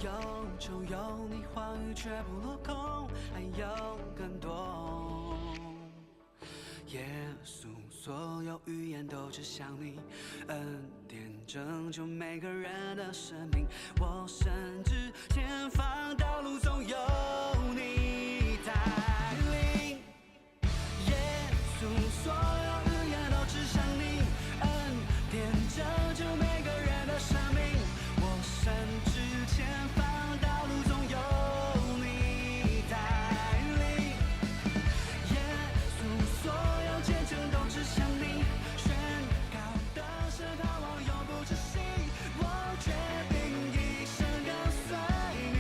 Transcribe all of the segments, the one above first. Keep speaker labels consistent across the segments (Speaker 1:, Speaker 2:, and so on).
Speaker 1: 憂愁有你話語絕不落空，還有更多。耶穌，所有語言都指向你，恩典拯救每個人的生命。我深知前方道路總有你帶領。耶穌，所有語言都指向你，恩典拯救每個人的生命。我深知前方道路總有你帶領。耶穌，所有見證都指向你，宣告得勝盼望永不止息。我決定一生跟隨你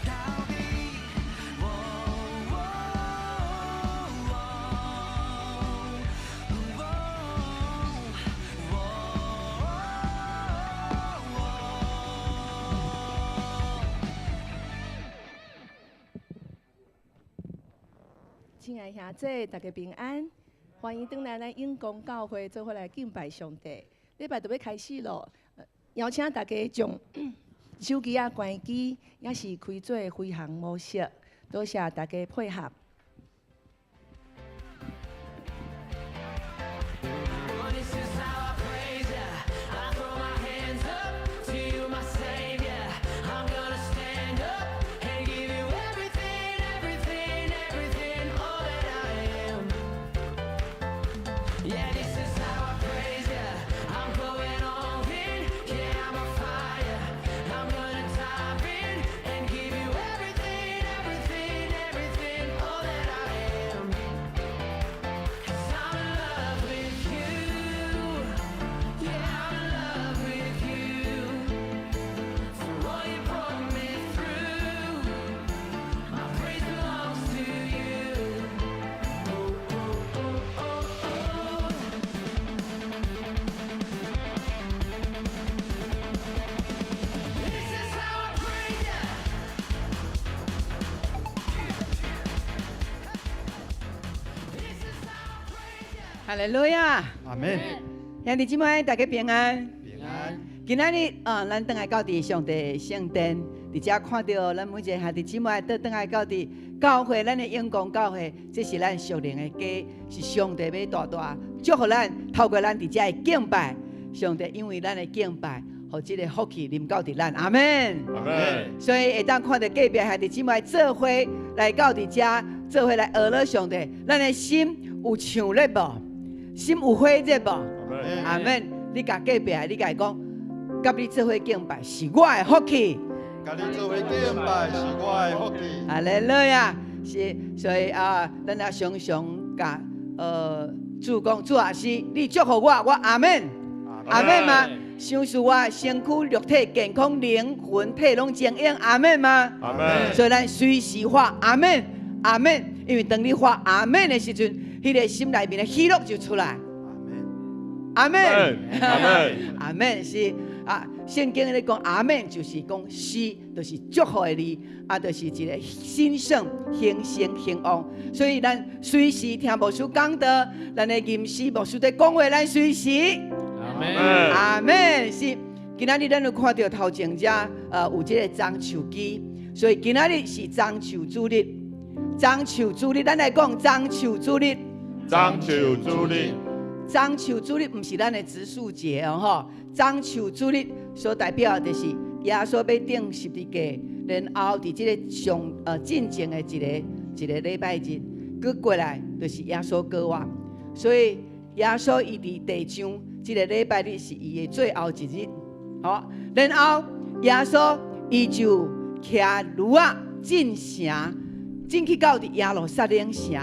Speaker 1: 到底。哦哦哦哦哦。
Speaker 2: 親愛兄姊，大家平安，歡迎轉來咱永光教會做伙來敬拜上帝。禮拜就欲開始咯，邀請大家將手機仔關機，抑是開做飛行模式。多謝大家配合。
Speaker 1: Well, this is how I praise ya. I throw my hands up to you, my savior. I'm gonna stand up and give you everything, everything, everything, all that I am. Yeah, this is how I praise ya. I'm going all in. Yeah, I'm on fire. I'm gonna dive in and give you everything, everything, everything, all that I am. 'Cause I'm in love with you. Yeah, I'm in love with you. For all you brought me through, my praise belongs to you. Oh, oh, oh, oh, oh. This is how I praise ya. This is how I praise ya.
Speaker 3: 哈利路亞，
Speaker 4: 阿門。
Speaker 3: 兄弟姊妹，大家平安。
Speaker 4: 平安。
Speaker 3: 今仔日啊，咱轉來到佇上帝聖殿，佇遮看著咱每一个兄弟姊妹倒轉來到佇教會，咱的永光教會，這是咱屬靈的家，是上帝欲大大祝福咱，透過咱佇遮的敬拜，上帝因為咱的敬拜，予這个福氣臨到佇咱，阿門。
Speaker 4: 阿門。
Speaker 3: 所以會當看著隔壁兄弟姊妹做伙來到佇遮，做伙來學了上帝，咱的心有搶熱無？心有火熱無？
Speaker 4: 阿門。
Speaker 3: 阿門。你共隔壁的，你共伊講，佮你做伙敬拜是我的福氣。
Speaker 4: 佮你做伙敬拜是我的福氣。
Speaker 3: 哈利路亞，是，所以啊，咱也常常共主講，主啊是，你祝福我，我阿門，阿門嗎？賞賜我身軀、肉體健康、靈魂體攏精英，阿門嗎？
Speaker 5: 阿門。
Speaker 3: 所以咱隨時發阿門，阿門，因為當你發阿門的時陣，彼個心內面的喜樂就出來。阿門，
Speaker 5: 阿門，
Speaker 3: 阿門是啊，聖經咧講阿門，就是講是，就是祝福的字，啊，就是一個興盛、興盛、興旺。所以咱隨時聽牧師講道，咱的吟詩牧師佇講話，咱隨時
Speaker 5: 阿門，
Speaker 3: 阿門是。今仔日咱有看著頭前遮，有這個樟樹枝，所以今仔日是樟樹主日。樟樹主日，咱來講樟樹主日。
Speaker 5: 樟樹主日。
Speaker 3: 樟樹主日毋是咱的植樹節哦，吼！樟樹主日所代表的就是耶穌欲釘十字架，然後佇這个上進前的一個一個禮拜日，閣過來就是耶穌復活。所以耶穌伊佇地上這个禮拜日是伊的最後一日，好，然後耶穌伊就騎驢仔進城，進去到佇耶路撒冷城。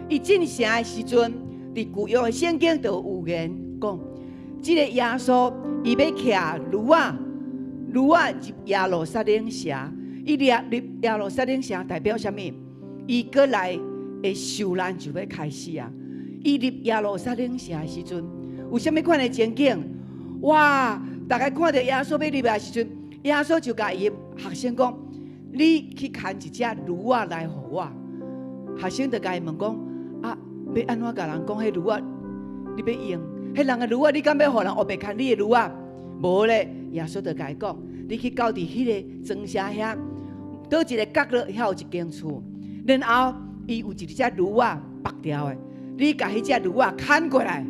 Speaker 3: 伊進城的時陣，佇舊約的聖經就有預言講，這个耶穌伊欲騎驢仔，驢仔入耶路撒冷城。伊入入耶路撒冷城代表啥物？伊閣來的受難就欲開始啊！伊入耶路撒冷城的時陣，有啥物款的情景？哇！大家看著耶穌欲入來的時陣，耶穌就共伊的學生講：你去牽一隻驢仔來予我。學生就共伊問講：啊，欲按怎共人講彼驢仔？你欲用彼人的驢仔，你敢欲予人烏白牽你的驢仔？無咧，耶穌就共伊講：你去到佇彼个莊舍遐，佗一个角落遐有一間厝，然後伊有一隻驢仔縛牢的，你共彼隻驢仔牽過來。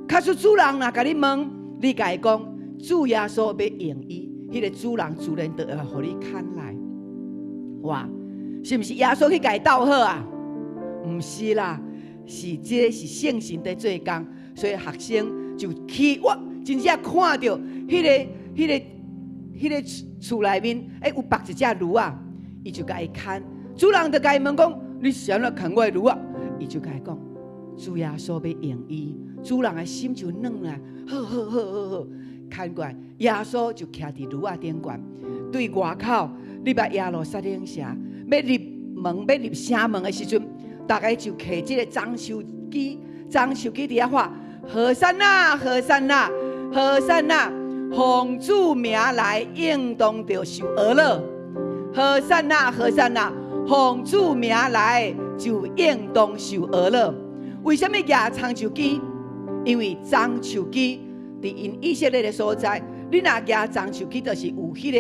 Speaker 3: 假使主人若共你問，你共伊講，主耶穌欲用伊，彼个主人自然就會予你牽來。哇，是毋是耶穌去共伊鬥好啊？毋是啦，是這个是聖神佇做工，所以學生就去，哇，真正看著彼个厝內面，有縛一隻驢仔，伊就共伊牽。主人就共伊問講：你是按怎牽我的驢仔？伊就共伊講：主耶穌欲用伊。主人的心就軟啦，好好好好好，牽過來，耶穌就徛佇驢仔頂懸，對外口入來耶路撒冷城，欲入門欲入城門的時陣，逐家就提這个棕樹枝，棕樹枝佇遐喊：和散那，和散那，和散那，奉主名來，應當著受呵咾。和散那，和散那，奉主名來就應當受呵咾。為啥物舉棕樹枝？因為棕樹枝佇𪜶以色列的所在，你若舉棕樹枝，就是有彼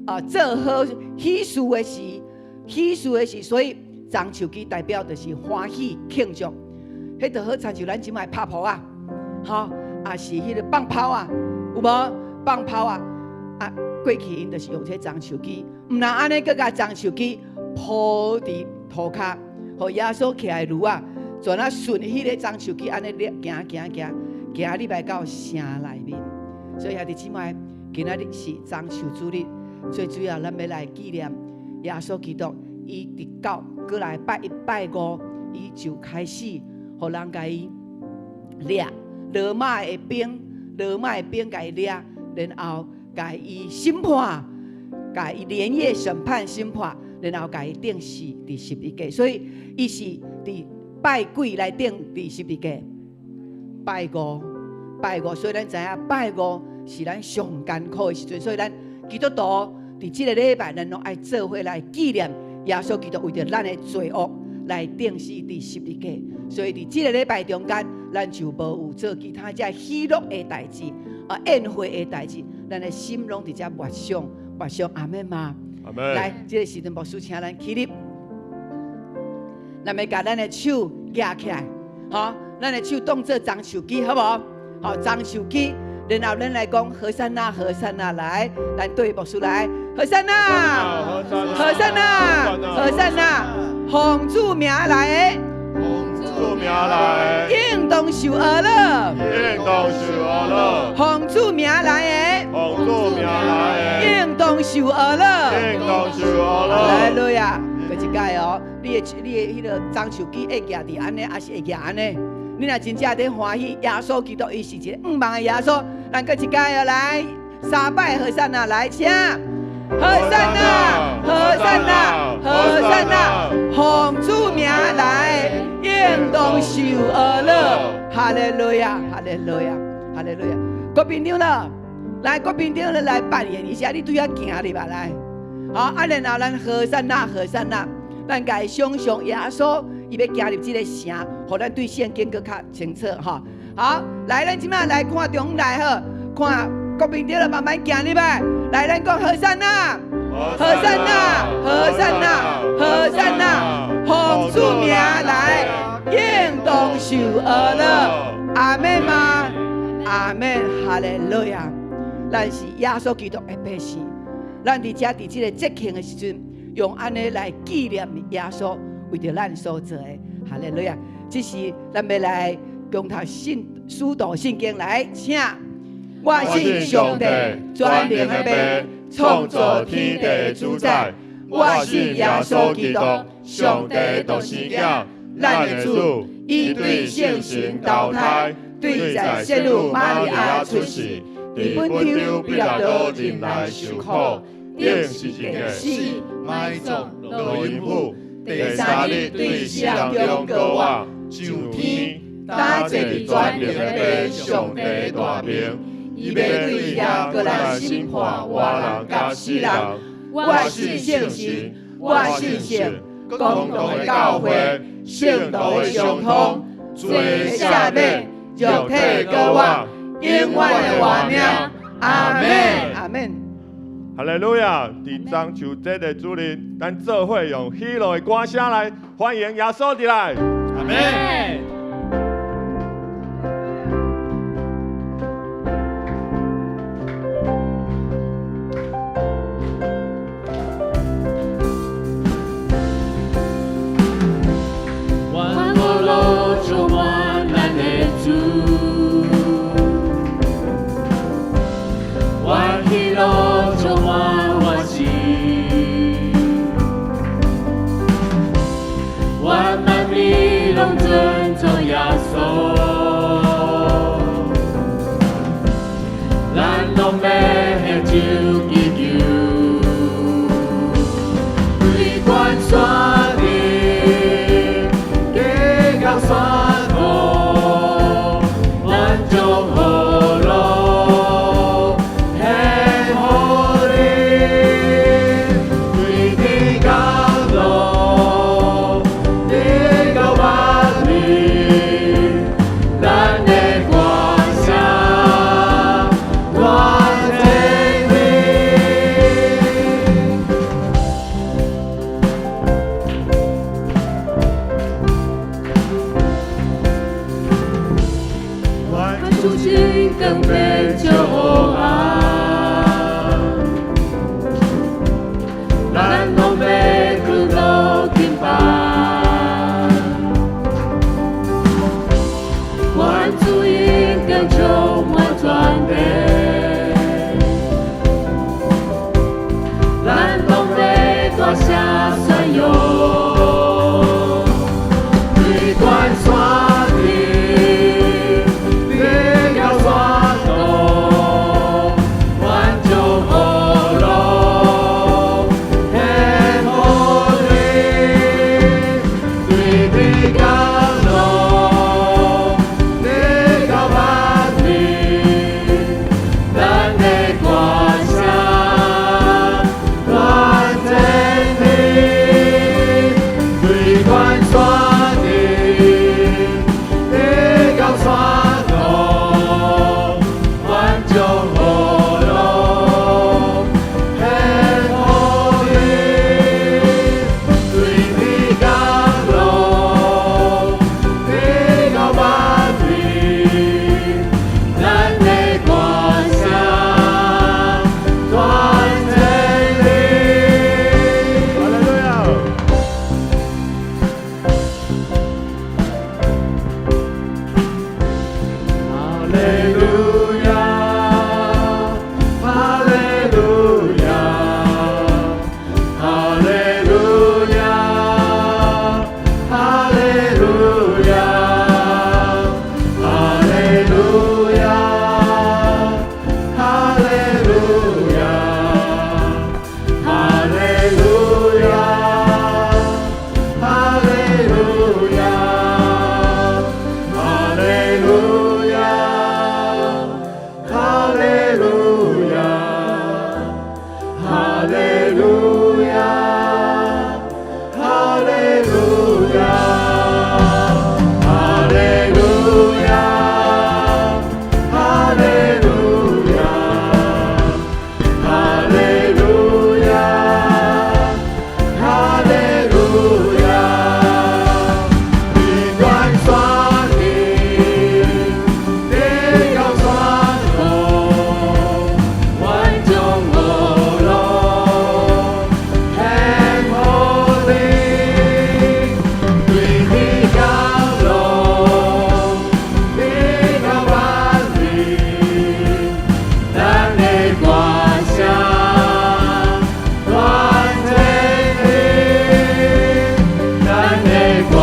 Speaker 3: 个做好喜事的時，喜事的時，所以棕樹枝代表就是歡喜慶祝。彼就好親像咱這擺拍噗仔，吼，抑是彼个放炮啊，有無？放炮啊，啊，過去𪜶就是用這棕樹枝，毋但按呢，閣共棕樹枝鋪佇塗跤，予耶穌騎的驢仔，全啊順彼个棕樹枝按呢行行行行入來到城內面。所以兄弟姊妹，今仔日是棕樹主日，最主要咱欲來紀念耶穌基督，伊直到閣來拜一拜五，伊就開始予人共伊掠，羅馬的兵，羅馬的兵共伊掠，然後共伊審判，共伊連夜審判審判，然後共伊釘死佇十字架。所以伊是佇拜幾來釘佇十字架？拜五，拜五，所以咱知影拜五是咱上艱苦的時陣，所以咱基督徒佇這个禮拜，咱攏愛做伙來紀念耶穌基督為著咱的罪惡來釘死佇十字架。所以佇這个禮拜中間，咱就無有做其他這喜樂的代誌，啊宴會的代誌，咱的心攏佇遮默想默想，阿們嗎？
Speaker 5: 阿們。
Speaker 3: 來，這个時陣牧師請咱起立，咱欲共咱的手舉起來，好，咱的手當做棕樹枝，好無？好，棕樹枝，然後咱來講和散那，和散那，來，咱對牧師來，和散那，和散那，和散那，奉主名來的，
Speaker 5: 奉主名來的，
Speaker 3: 應當受呵咾，
Speaker 5: 應當受呵咾，
Speaker 3: 奉主名來的，
Speaker 5: 奉主名來的，
Speaker 3: 應當受呵咾，
Speaker 5: 應當受呵咾。
Speaker 3: 來來啊，閣一擺哦，你的彼个棕樹枝會舉佇按呢，抑是會舉按呢？你若真正佇歡喜，耶穌基督伊是一个向望的耶穌，咱閣一擺哦，來三擺和散那來，請和散那，和散那，和散那，奉主名來，應當受呵咾，哈利路亞，哈利路亞，哈利路亞。國賓長了，來國賓長了，來扮演一下，你對遐行入來來。好，啊，然後咱和散那，和散那，咱共伊想象耶穌伊欲行入這个城，予咱對聖經閣較清楚吼。好，來，咱這擺來看中來好，看國賓長了慢慢行入來。來，咱講和散那，和散那，和散那，和散那，奉主名來，應當受呵咾，阿們嗎？阿們，哈利路亞。咱是耶穌基督的百姓，咱佇遮佇這个節慶的時陣，用按呢來紀念耶穌為著咱所做的，哈利路亞。這時咱欲來共讀信使徒信經來，請。我信上帝全能的父，創造天地的主宰。我信耶穌基督，
Speaker 5: 上帝獨生囝，咱的主，伊對聖神投胎，對在聖女瑪利亞出世，佇本丟彼拉多忍耐受苦，釘十字架
Speaker 4: 死埋葬落陰府，
Speaker 5: 第三日對死人中復活，上天，擔坐佇全能的父上帝大爿。伊欲對遐閣來審判活人佮死人。
Speaker 3: 我信聖神，我信聖公同的教會，聖徒的相通，罪的赦免，肉體復活，永遠的活命。阿門，阿門。
Speaker 5: 哈利路亞！佇中秋節的主日，咱做伙用喜樂的歌聲來歡迎耶穌入來。
Speaker 4: 阿門。
Speaker 6: 願歡樂充滿咱的主，願喜樂充滿我心，願萬民攏尊崇耶穌，咱攏欲獻酒祈求，對懸山頂，爬到山路，萬眾歡樂獻予你，對天高路，直到萬里，咱的歌聲傳千里。
Speaker 5: 願
Speaker 6: 主心光變照暗，咱攏欲快樂敬拜。願主恩光充滿全地，咱攏欲大聲宣揚。對懸山頂，爬到山路，萬眾歡樂獻予你，對天高路，直到萬里，咱的歌聲傳千里，對懸山頂，爬到山路，萬眾歡樂獻予你，對天高路，爬到萬里，咱的歌聲傳千里。
Speaker 5: 哈利路亞！
Speaker 6: 哈利路亞，哈利路亞，哈利路亞，哈利路亞，哈利路亞，哈利路亞，哈利路亞，哈利路亞，哈利路亞，哈利路亞，哈利路亞，哈利路亞，哈利路亞，哈利路亞，哈利路亞，哈利路亞。對懸山頂，爬到山路，萬眾歡樂獻予你，對天高路，爬到萬里，咱的歌聲傳千里，咱的歌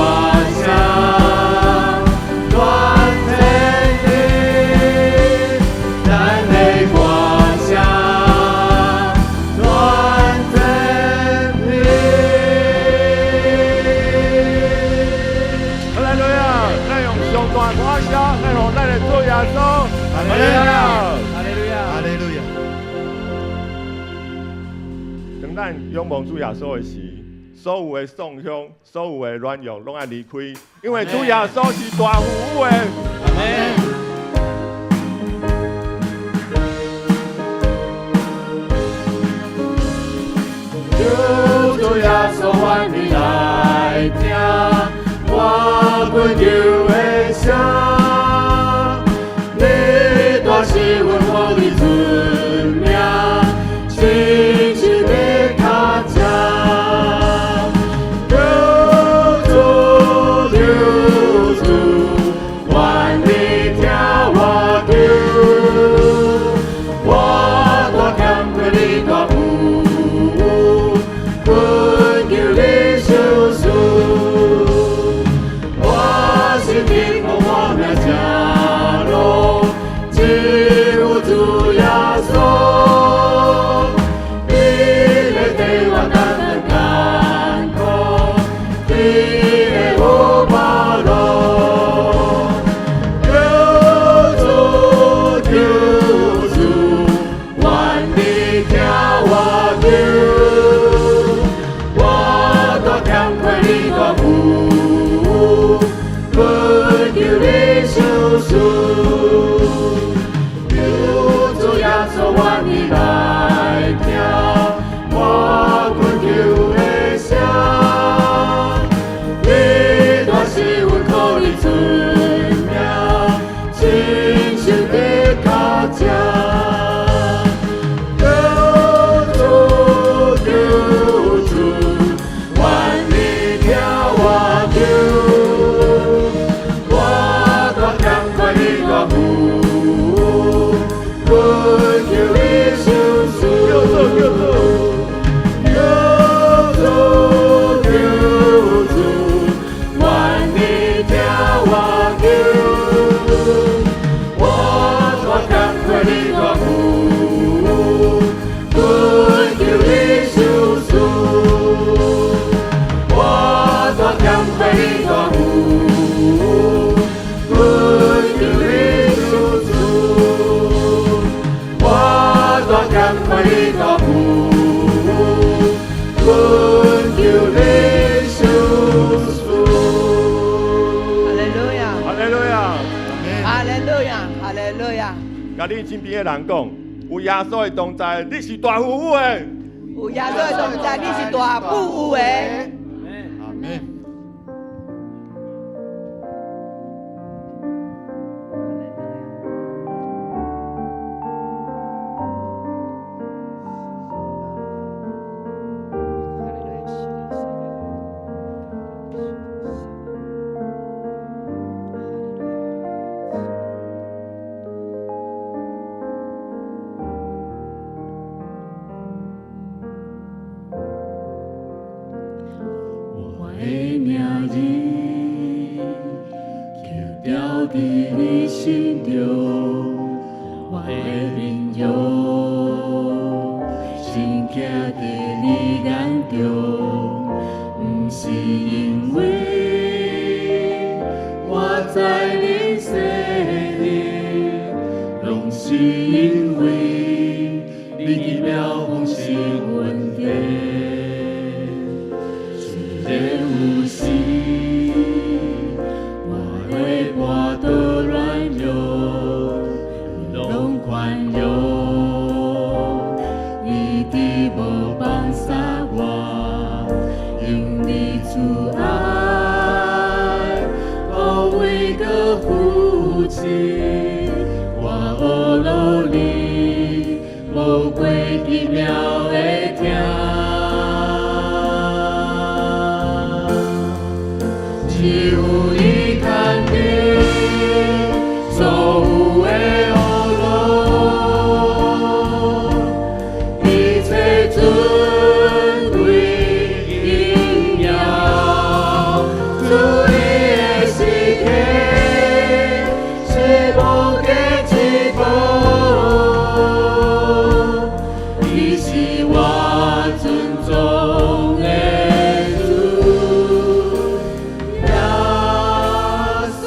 Speaker 6: 聲傳千里，咱的歌聲傳千里。
Speaker 5: 哈利路亞！咱用上大歌聲來予咱的主耶穌。哈利路亞！
Speaker 3: 哈利路亞。
Speaker 4: 哈利路亞。
Speaker 5: 當咱仰望主耶穌的時，所有的喪鄉、所有的軟弱，攏愛離開，因為主耶穌是大富有的。
Speaker 4: 阿門。
Speaker 5: 求的聲，你大是阮予你尊名，親手的跤跡。求主求主，願你聽我求，我大欠虧你大富有，懇求你相恕。我心的風我命正路，只有主耶穌。你來替我擔當艱苦，你的有包容。求主求主，願你聽我求，我大欠虧你大富有，懇求你相恕。求主耶穌，願你來聽我懇求的聲，你大是阮靠你尊名，親手的跤跡。求主求主，願你聽我求，我大欠虧你大富有，懇求你相恕。求主求主，願你聽我求，我大欠虧你大富有，懇求你相恕。我大欠虧你大富有，懇求你相恕。我大欠虧你大富有，懇求你相恕。
Speaker 3: 哈利路亞，
Speaker 5: 哈利路亞！
Speaker 3: 哈利路亞，哈利路亞。
Speaker 5: 共你身邊的人講，有耶穌的同在，你是大富有的。
Speaker 3: 有耶穌的同在，你是大富有的。
Speaker 4: 阿門。
Speaker 6: 我的名字刻雕佇你心中，我的面容深刻佇你眼中，毋是因為我知恁細膩，攏是因為你奇妙豐盛恩典。雖然有時我會跋倒軟弱，你攏寬容，你一直無放捨我，因你慈愛高位閣扶持，我學努力，無過奇妙的疼。只有伊牽起所有的惡路，一切尊貴榮耀，主你的時刻是無價之寶，你是我尊崇的主。耶穌。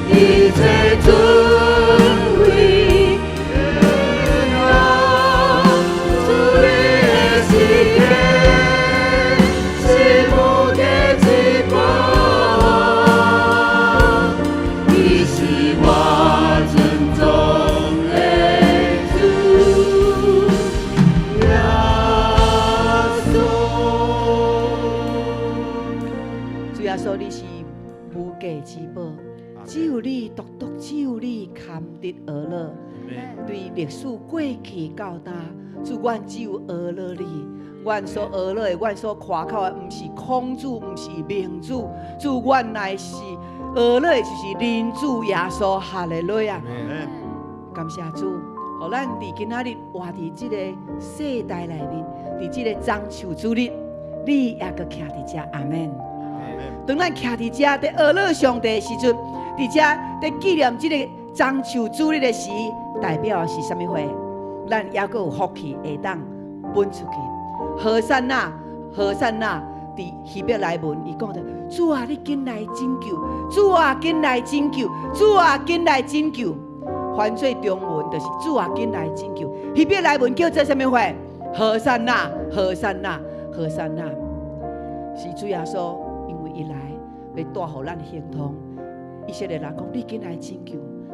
Speaker 6: 一切尊貴榮耀，主你的十架是無價之寶，你是我尊崇的主耶穌。
Speaker 3: 主耶穌，你是無價之寶，只有你獨獨，只有你堪得呵咾。對歷史過去到今，主，阮只有呵咾你。阮所呵咾的，阮所誇口的，毋是孔子，毋是孟子，主，阮乃是呵咾的，就是恁主耶穌。哈利路亞！感謝主，予咱佇今仔日活佇這個世代內面，佇這個棕樹主日，你猶閣徛佇遮，阿門。當咱徛佇遮佇呵咾上帝的時陣，佇遮佇紀念這個棕樹主日的時，代表的是啥物貨？咱猶閣有福氣會當分出去。和散那，和散那，佇希伯來文，伊講著：主啊，你緊來拯救！主啊，緊來拯救！主啊，緊來拯救！翻做中文就是主啊，緊來拯救。希伯來文叫做啥物貨？和散那，和散那，和散那，是主耶穌，因為伊來欲帶予咱亨通。以色列人講：你緊來拯救，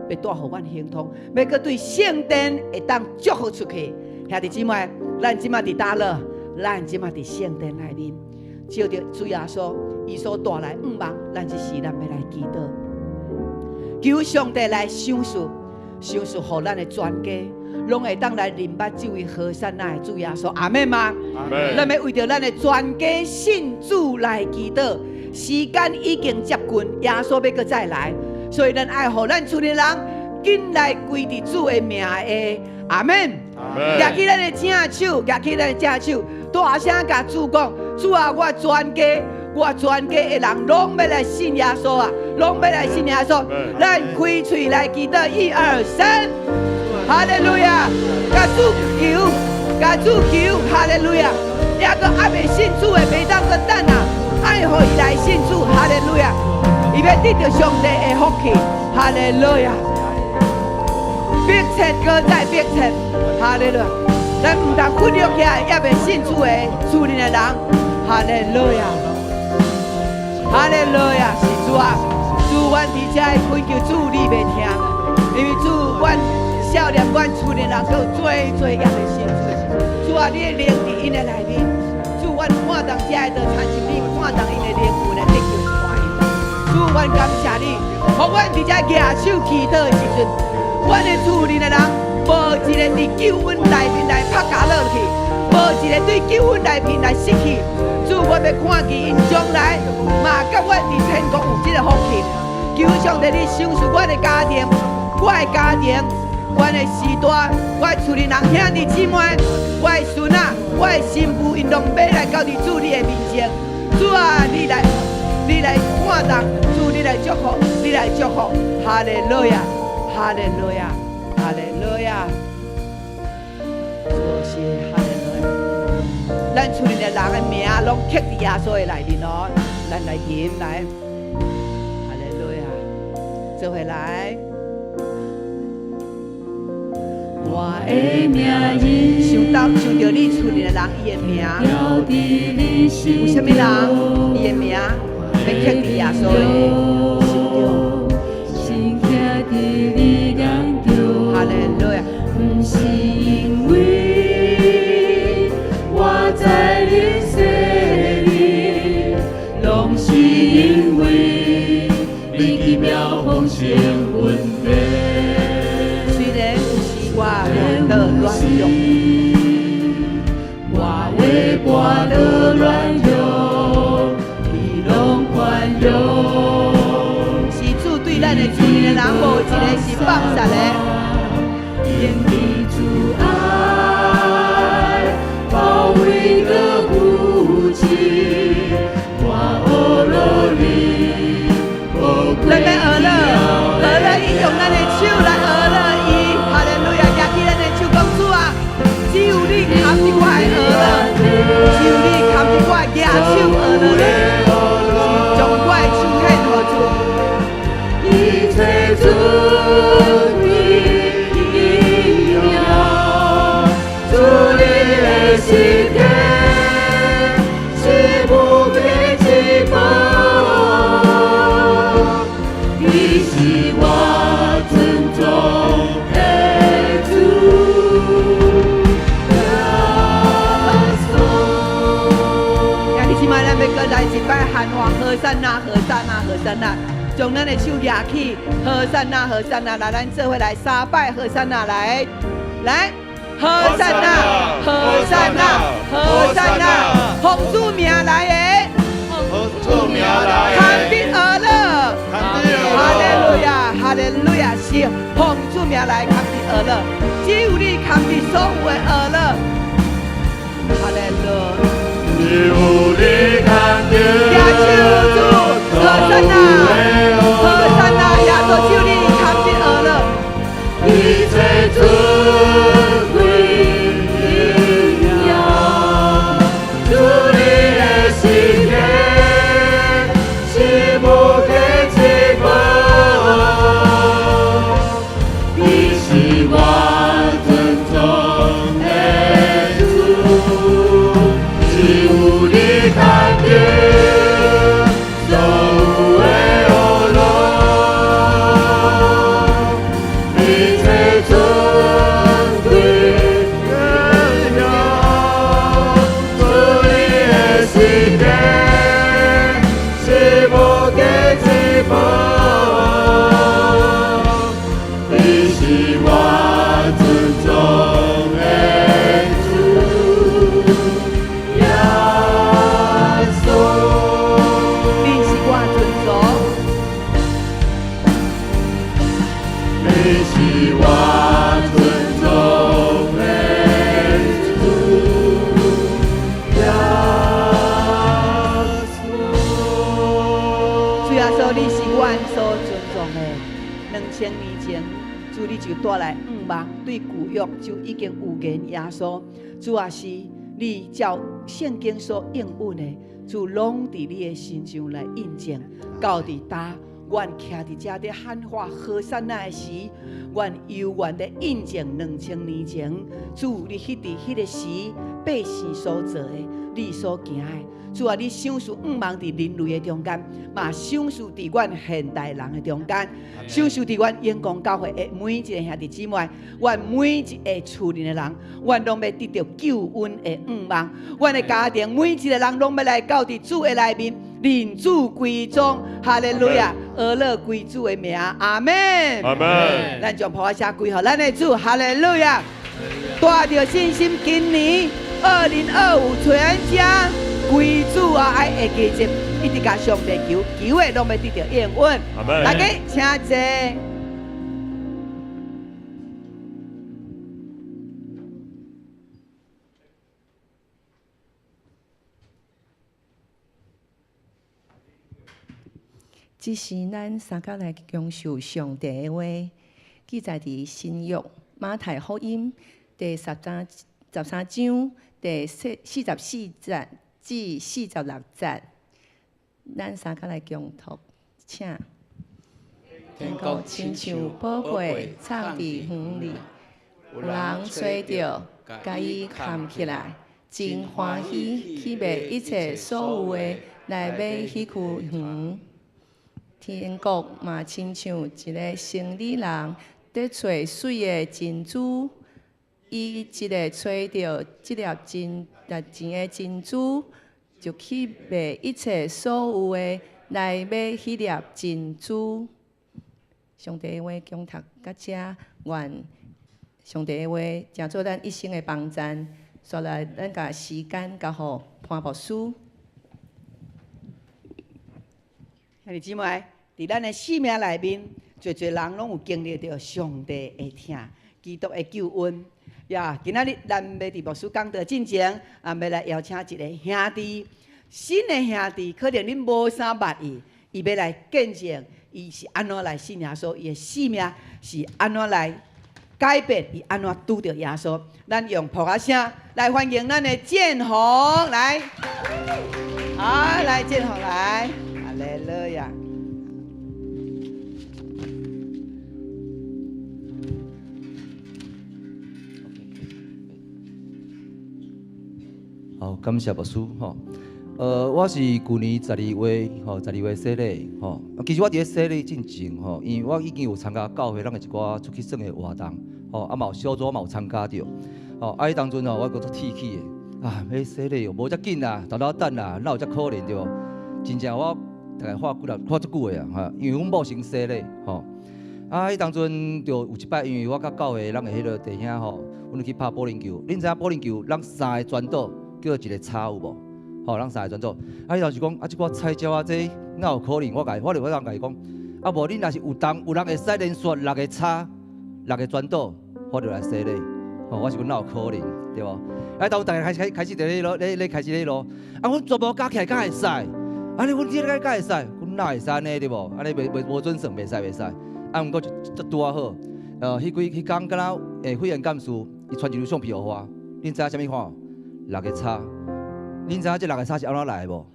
Speaker 3: 欲帶予阮亨通，欲閣對聖殿會當祝福出去。兄弟姊妹，咱這馬佇佗落？咱這馬佇聖殿內面，照著主耶穌伊所帶來向望，咱這時咱欲來祈禱，求上帝來賞賜，賞賜予咱的全家，攏會當來認捌這位和散那的主耶穌。阿們嗎？
Speaker 5: 阿們。
Speaker 3: 咱欲為著咱的全家信主來祈禱。時間已經接近，耶穌欲閣再來，所以咱愛予咱厝內人緊來歸佇主的名下。阿們。舉起咱的正手，舉起咱的正手，大聲共主講：主啊，我全家，我全家的人攏欲來信耶穌啊，攏欲來信耶穌。咱開喙來祈禱，一二三，哈利路亞！共主求，共主求，哈利路亞！猶閣猶未信主的，袂當閣等啊，愛予伊來信主，哈利路亞！伊欲得著上帝的福氣，哈利路亞！迫切閣再迫切，哈利路亞！咱毋通忽略起來，猶未信主的厝內的人，哈利路亞！哈利路亞！是主啊，主，阮佇遮的懇求主，你欲聽，因為主，阮少年，阮厝內人閣有濟濟猶未信主。主啊，你的靈佇𪜶的內面，主，阮看動遮的，就親像你看動𪜶的靈魂來得救一款。主，阮感謝你，予阮佇遮舉手祈禱的時陣，阮的厝內的人，無一个佇救恩內面來拍跤落去，無一个對救恩內面來失去。主，我欲看見𪜶將來嘛，佮阮佇天國有這个福氣。求上帝，你賞賜阮的家庭，我的家庭，阮的時代，我的厝內人兄弟姊妹，我的孫仔，我的新婦，𪜶攏欲來到佇主你的面前。主啊，你來，你來看動，主你來祝福，你來祝福，哈利路亞，哈利路亞，哈利路亞，主是哈利路亞。咱厝內的人的名攏刻佇耶穌的內面哦，咱來吟來，哈利路亞，做伙來。
Speaker 6: 我的名字
Speaker 3: 想到想著你厝內的人，伊的名，有啥物人？伊的名欲刻佇耶穌的心中。
Speaker 6: 心徛佇你眼中，
Speaker 3: 哈利路亞。
Speaker 6: 毋是因為我知恁細膩，攏是因為你奇妙豐盛恩典。
Speaker 3: 雖然有時我跌倒軟弱，
Speaker 6: 我會跋倒軟弱，你攏寬容。
Speaker 3: 是主對咱的厝內的人，無一个是放殺的。
Speaker 6: 因你主愛包圍的不棄，我呵咾你，
Speaker 3: 咱欲呵咾，呵咾伊用咱的手來呵咾伊，哈利路亞！舉起咱的手講主啊，只有你堪得我的呵咾，只有你堪得我的舉手呵咾你，將我的手獻予主。
Speaker 6: 一切是我尊重的主耶穌。
Speaker 3: 兄弟姊妹，咱欲閣來一擺喊話：和散那，和散那，和散那，將咱的手舉起，和散那，和散那，來，咱做伙來三擺和散那，來，來，和散那，和散那，和散那，奉主名來的，
Speaker 5: 奉主名來
Speaker 3: 的，坎得呵樂，哈利路亞，哈利路亞，是奉主名來坎得呵樂，只有你堪得所有的呵樂，哈利路。
Speaker 5: 只有你堪得
Speaker 3: 耶穌主，和散那，和散那，耶穌只有你堪得呵樂，
Speaker 6: 一切尊貴榮耀，主你的十架是無價之寶，你是我尊崇的主，只有你堪得所有的呵樂，一切尊貴榮耀，主你的十架是無價之寶，你是我尊崇的主耶穌。
Speaker 3: 你是我尊崇，
Speaker 6: 你是我尊崇的主耶穌。
Speaker 3: 主耶穌，你是阮所尊重的。2000年前，主你就帶來向望，對舊約就已經預言耶穌。主啊，是你照聖經所應允的，主攏佇你的身上來印證。到佇今，阮徛佇遮佇喊話和散那的時，阮猶原咧印證2000年前，主你彼佇彼个時百姓所做的，你所行的。主啊，你賞賜向望佇人類的中間，嘛賞賜佇阮現代人的中間，賞賜佇阮永光教會的每一个兄弟姊妹，阮每一个厝內的人，阮攏欲得著救恩的向望。阮的家庭每一个人攏欲來到佇主的內面，認主歸宗，哈利路亞，呵樂歸主的名，阿們。
Speaker 5: 阿們。
Speaker 3: 咱將噗仔聲歸予咱的主，哈利路亞。帶著信心，今年2025全家歸主啊！愛會記得，一直共上帝求，求的攏欲得著應允。
Speaker 5: 阿們。
Speaker 3: 大家請坐。
Speaker 2: 這時，咱三甲來享受上帝的話，記載佇新約馬太福音第13章第44節至46節。咱三甲來共讀，請。天國親像寶貝藏佇園裡，有人揣著，共伊崁起來，真歡喜去賣一切所有的來買彼區園。天國嘛親像一个生理人佇揣媠的珍珠，伊一下揣著這粒真值錢的珍珠，就去賣一切所有的來買彼粒珍珠。上帝的話恭讀到遮，願上帝的話成做咱一生的幫贊。煞來，咱共時間交予潘牧師。
Speaker 3: 兄弟姊妹，佇咱的生命內面，濟濟人攏有經歷著上帝的疼、基督的救恩。呀，今仔日咱欲佇牧師講道進前，也欲來邀請一个兄弟，新的兄弟，可能恁無啥捌伊，伊欲來見證，伊是按怎來信耶穌，伊的生命是按怎來改變，伊按怎拄著耶穌。咱用噗仔聲來歡迎咱的建宏來，好，來建宏來，哈利路亞。
Speaker 7: 好，感謝牧師吼。我是舊年十二月吼，十二月洗禮吼。其實我佇咧洗禮進前吼，因為我已經有參加教會咱的一寡出去耍的活動，吼，啊嘛有小組嘛有參加著，吼，啊彼當陣吼，我閣足鐵齒的，啊，欲洗禮哦，無遮緊啦，沓沓等啦，哪有遮可能對無？真正我大概花幾日，花足久的啊，哈，因為阮某先洗禮吼。啊，彼當陣就有一擺，因為我佮教會咱的彼个弟兄吼，阮去拍保齡球。恁知影保齡球，咱三个全倒叫做一个叉有無？吼，咱三个全倒。啊，彼當時講，啊，這寡菜鳥仔這哪有可能？我共伊，我就我共伊講，啊，無恁若是有當有人會使連續六個叉，六個全倒，我就來洗禮。吼，我是講哪有可能，對無？啊，當逐家開始開始佇咧囉，咧咧開始咧囉。啊，阮全部加起來敢會使？啊，你阮這個敢會使？阮哪會使呢？對無？按呢袂袂無準算，袂使袂使。啊，毋過就就拄仔好，彼幾彼工敢若會員幹事，伊傳一張相片予我，恁知影啥物款？六個叉。恁知影這六个叉是按怎來的無？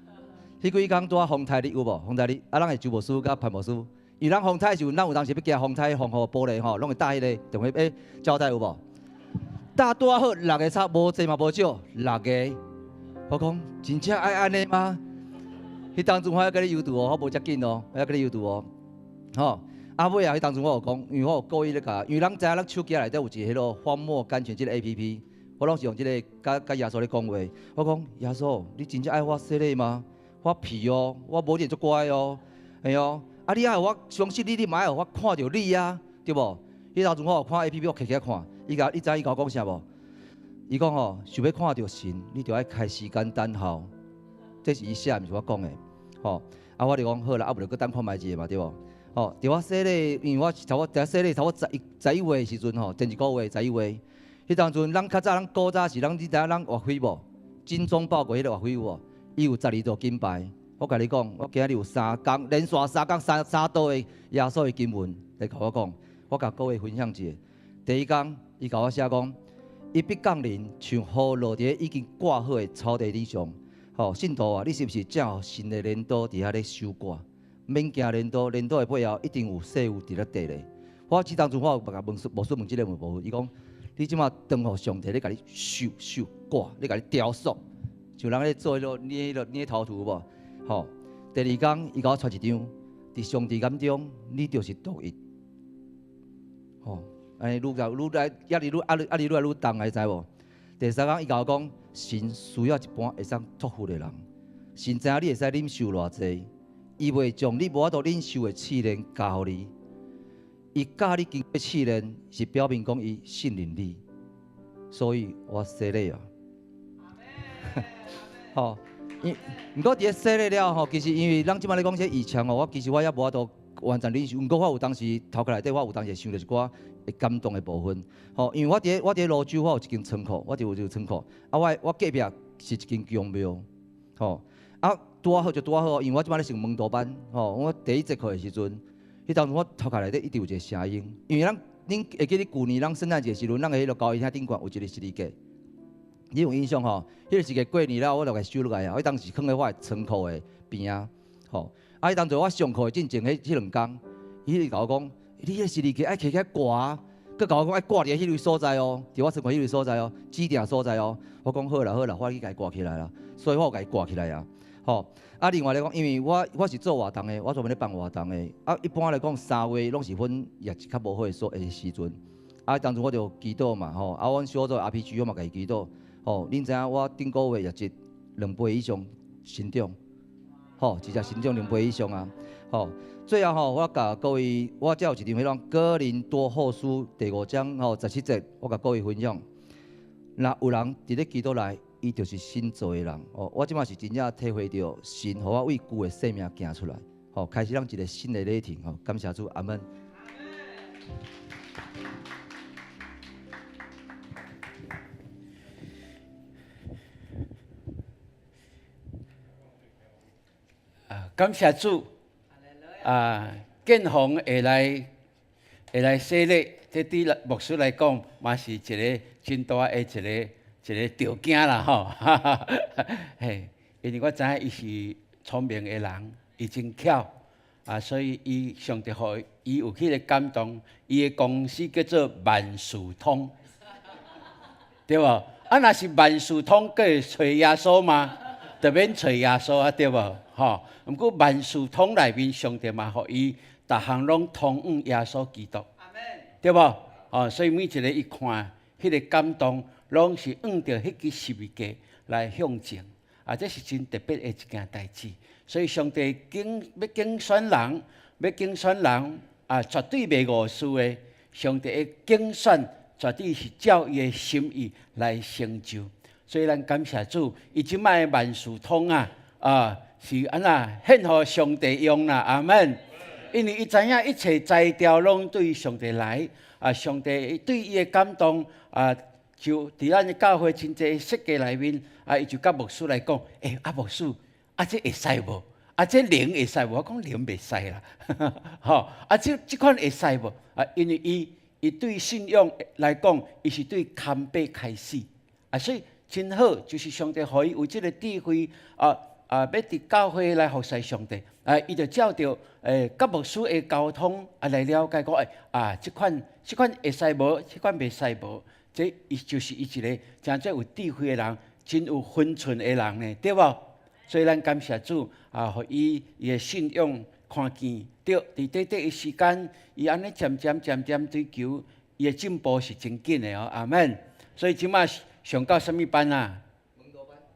Speaker 7: 彼幾工拄仔風颱日有無？風颱日，啊，咱的周牧師佮潘牧師，因為咱風颱時陣，咱有當時欲行風颱防護玻璃吼，攏會搭彼个，電話膠帶有無？搭拄仔好六个叉，無濟嘛無少，六个。我講真正愛按呢嗎？彼當陣我還閣咧猶豫哦，我無遮緊哦，我還閣咧猶豫哦，吼。啊尾啊，彼當陣我有講，因為我有故意咧共，因為咱知影咱手機內底有一个彼囉荒漠甘泉這个 APP，我攏是用這个佮佮耶穌咧講話。我講耶穌，你真正愛我洗禮嗎？我皮哦，我無一定足乖哦，嘿哦。啊，你愛予我相信你，你嘛愛予我看著你啊，對無？彼當陣我有看 APP，我揢起來看，伊共你知伊共我講啥無？伊講吼，想欲看著神，你著愛開時間等候。這是伊寫，毋是我講的，吼。啊，我就講好啦，啊，無就閣等看覓一下嘛，對無？吼，佇我洗禮，因為我差不多佇我洗禮差不多11月的時陣吼，前一個月十一月，彼當陣咱較早咱古早是咱你知影咱岳飛無？精忠報國彼个岳飛有無？伊有12道金牌。我共你講，我今日有三工連續三工三三道的耶穌的經文來共我講，我共各位分享一下。第一工，伊共我寫講，伊必降臨，像雨落佇已經割好的草地頂上。吼，信徒啊，你是毋是正予神的鐮刀佇遐咧收割？免驚鐮刀，鐮刀的背後一定有細有佇咧綴咧。我這當陣我有共問牧師問這个問題，伊講你這馬當予上帝咧共你修修割，咧共你雕塑，像人咧做彼囉捏彼囉捏陶土有無？吼，第二工伊共我傳一張，佇上帝眼中，你就是獨一。吼，按呢愈來愈來，壓力愈壓力壓力愈來愈重，你知無？第三工伊共我講，神需要一般會使託付的人，神知影你會使忍受偌濟，伊袂將你無法度忍受的試煉交予你。伊教你經過試煉，是表明講伊信任你，所以我洗禮啊。吼，因毋過佇咧洗禮了後，其實因為咱這擺咧講這異象吼，我其實我也無法度完全忍受。毋過我有當時頭殼內底，我有當時會想著一寡會感動的部分。吼，因為我佇咧蘆洲，我有一間倉庫，我就有一個倉庫。啊，我隔壁是一間宮廟。吼，啊，拄仔好就拄仔好，因為我這擺咧上門徒班。吼，我第一節課的時陣，彼當陣我頭殼內底一直有一個聲音，因為咱恁會記得舊年咱聖誕節時陣，咱的彼个交誼廳頂懸有一個十字架。你有印象吼？彼个十字架過年了，我就共收落來啊。彼當時囥佇我的倉庫的邊仔，吼。啊，彼當陣我上課的進前彼兩工，伊就共我講，你彼个十字架愛揢起來掛，閣共我講愛掛佇彼个所在哦，佇我倉庫彼個所在哦，指定所在哦。我講好啦好啦，我去共伊掛起來啦。所以我有共伊掛起來啊。吼，啊，另外來講，因為我是做活動的，我專門咧辦活動的。啊，一般來講，3月攏是阮業績較無好的所的時陣。啊，當陣我就祈禱嘛，吼，啊，阮小組 RPG 我嘛共伊祈禱。吼，恁知影我頂個月業績兩倍以上成長，吼，直接成長兩倍以上啊！吼，最後吼，我共各位，我遮有一張彼種哥林多後書第五章吼17節，我共各位分享。若有人佇咧基督內，伊就是新造的人。哦，我這馬是真正體會著神予我為舊的生命行出來，吼，開始咱一個新的旅程。吼，感謝主，阿門。
Speaker 8: 啊，感謝主！啊，建宏會來洗禮，這對牧師來講嘛是一個真大的一個條件啦吼。嘿，因為我知影伊是聰明的人，伊真巧啊，所以伊上帝予伊有彼个感動，伊的公司叫做萬事通，對無？啊，若是萬事通，閣會揣耶穌嗎？就免揣耶穌啊，對無？吼，毋過萬事通內面，上帝嘛予伊逐項攏通往耶穌基督，對無？哦，所以每一个伊看彼个感動，攏是按著彼支十字架來向前，啊，這是真特別的一件代誌。所以上帝揀欲揀選人，欲揀選人啊，絕對袂誤事的。上帝的揀選絕對是照伊的心意來成就。所以咱感謝主，伊這擺的萬事通啊，啊是按怎獻予上帝用啦，阿門。因為伊知影一切才調攏對上帝來，啊，上帝對伊的感動啊，就佇咱的教會真濟設計內面，啊，伊就佮牧師來講，欸，啊牧師，啊這會使無？啊這靈會使無？我講靈袂使啦，吼，啊這款會使無？啊，因為伊對信仰來講，伊是對坎伯開始，啊，所以真好，就是上帝予伊有這个智慧，啊啊，欲佇教會來服侍上帝，啊，伊就照著佮牧師的溝通啊來了解講，欸，啊，這款會使無？這款袂使無？這伊就是伊一个誠濟有智慧的人，真有分寸的人呢，對無？所以咱感謝主啊，予伊伊的信仰看見，對，佇短短的時間，伊按呢漸漸漸漸追求，伊的進步是真緊的哦，阿門。所以這擺上到啥物班啊？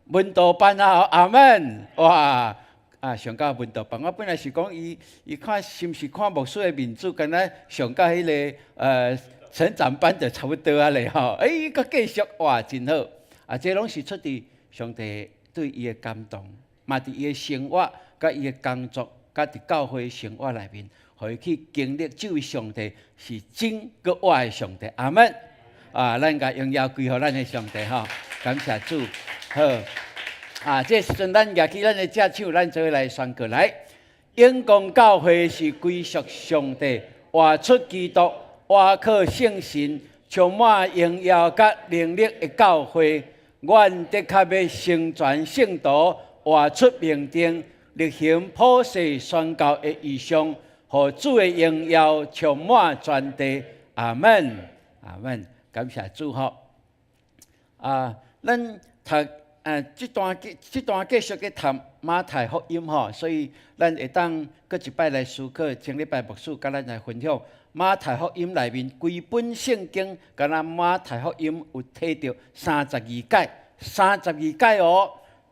Speaker 8: 門徒班啊，阿門！哇！啊，上到門徒班，我本來是講伊，伊看是毋是看牧師的面子，敢若上到彼个成長班就差不多啊咧吼。欸，閣繼續哇，真好！啊，這攏是出佇上帝對伊的感動，嘛佇伊的生活、佮伊的工作、佮佇教會生活內面，予伊去經歷這位上帝是真閣活的上帝，阿門！啊，咱共榮耀歸予咱的上帝吼，感謝主，好。啊，這時陣咱舉起咱的隻手，咱做伙來宣告來。永光教會是歸屬上帝，活出基督，倚靠聖神，充滿榮耀佮能力的教會。阮的確欲成全聖徒，活出命定，力行普世宣教的異象，予主的榮耀充滿全地。阿門，阿門。感謝主吼。啊，咱讀。這段繼續去讀馬太福音吼，所以咱會當閣一擺來思考，前禮拜牧師佮咱來分享馬太福音內面規本聖經，敢若馬太福音有提著三十二擺，三十二擺哦，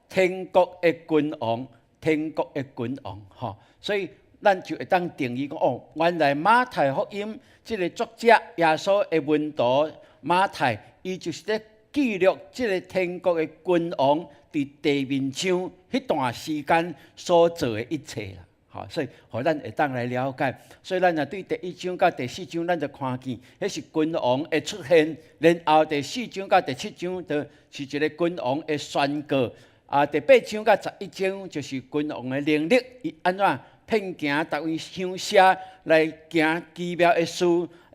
Speaker 8: 天國的君王，天國的君王吼，所以咱就會當定義講哦，原來馬太福音這个作者耶穌的門徒馬太，伊就是咧記錄這个天國的君王佇地面上彼段時間所做的一切啦，吼，所以予咱會當來了解。所以咱若對第一章佮第四章，咱就看見，彼是君王的出現，然後第四章佮第七章就是一个君王的宣告。啊，第八章佮11章就是君王的能力，伊按怎遍行逐位鄉社來行奇妙的事。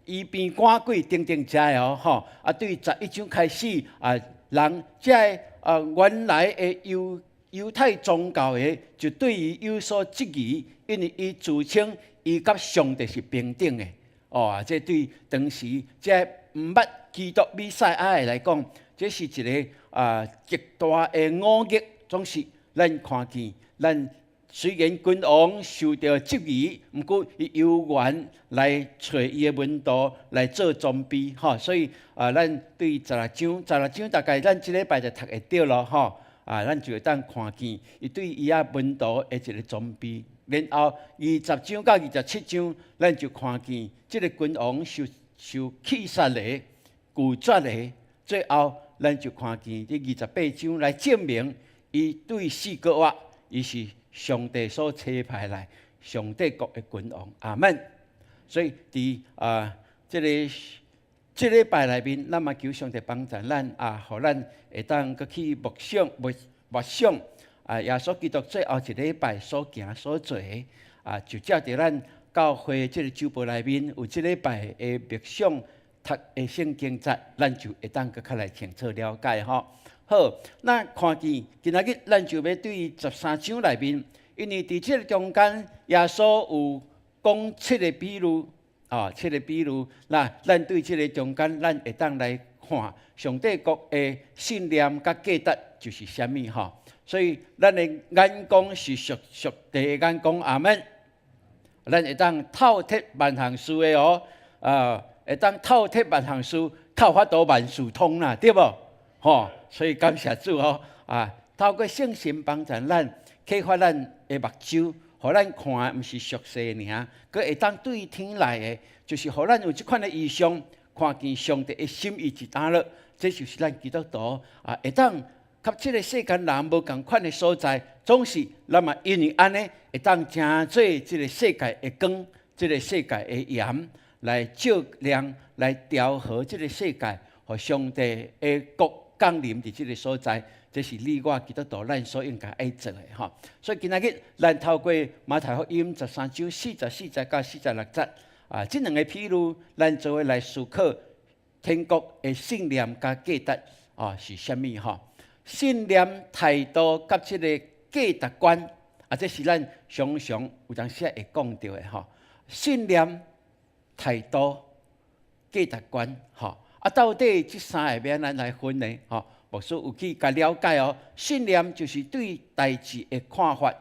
Speaker 8: 醫病趕鬼等等遮的哦，吼！啊，對11章開始啊，人這个啊原來的猶太宗教的就對伊有所質疑，因為伊自稱伊佮上帝是平等的，哦，這對當時這毋捌基督彌賽亞的來講，這是一个啊極大的忤逆。總是咱看見咱。雖然君王受著質疑，毋過伊猶原來揣伊的門徒來做裝備，吼。所以啊，咱對十六章，十六章大概咱這禮拜就讀會著咯，吼。啊，咱就會當看見伊對伊仔門徒的一个裝備。然後20章到27章，咱就看見這个君王受棄殺的、拒絕的，最後咱就看見佇28章來證明伊對4個月，伊是上帝所差派來，上帝國的君王，阿門。所以佇啊，這个這禮拜內面，咱嘛求上帝幫助咱啊，予咱會當閣去默想、默想啊，耶穌基督最後一禮拜所行所做的啊，就照著咱教會這个週報內面有這禮拜的默想讀的聖經節，咱就會當閣較來清楚了解吼。好，咱看見今仔日咱就欲對13章內面，因為佇這个中間，耶穌有講七个比喻，啊，七个比喻，那咱對這个中間，咱會當來看上帝國的信念佮價值，就是啥物吼。所以咱的眼光是屬上帝的眼光，阿門。咱會當透徹萬項事的哦，啊，會當透徹萬項事，較有法度萬事通啦，對無？吼，所以感謝主哦，啊，透過聖神幫助咱，啟發咱的目睭，予咱看的毋是俗世爾，閣會當對天來的，就是予咱有這款的異象，看見上帝的心意佇佗落，這就是咱基督徒啊，會當佮這个世間人無仝款的所在，總是咱嘛因為按呢，會當成做這个世界的光，這个世界的鹽，來照亮、來調和這个世界，予上帝的國降臨佇這个所在。這是你我基督徒咱所應該愛做的吼。所以今仔日咱透過馬太福音13章44節到46節啊，這兩个譬喻，咱做伙來思考天國的信念佮價值啊是啥物吼？信念態度佮這个價值觀啊，這是咱常常有當時會講著的吼。信念、態度、價值觀，吼啊，到底這三个欲按怎來分呢？吼，牧師有去共了解哦。信念就是對代誌的看法，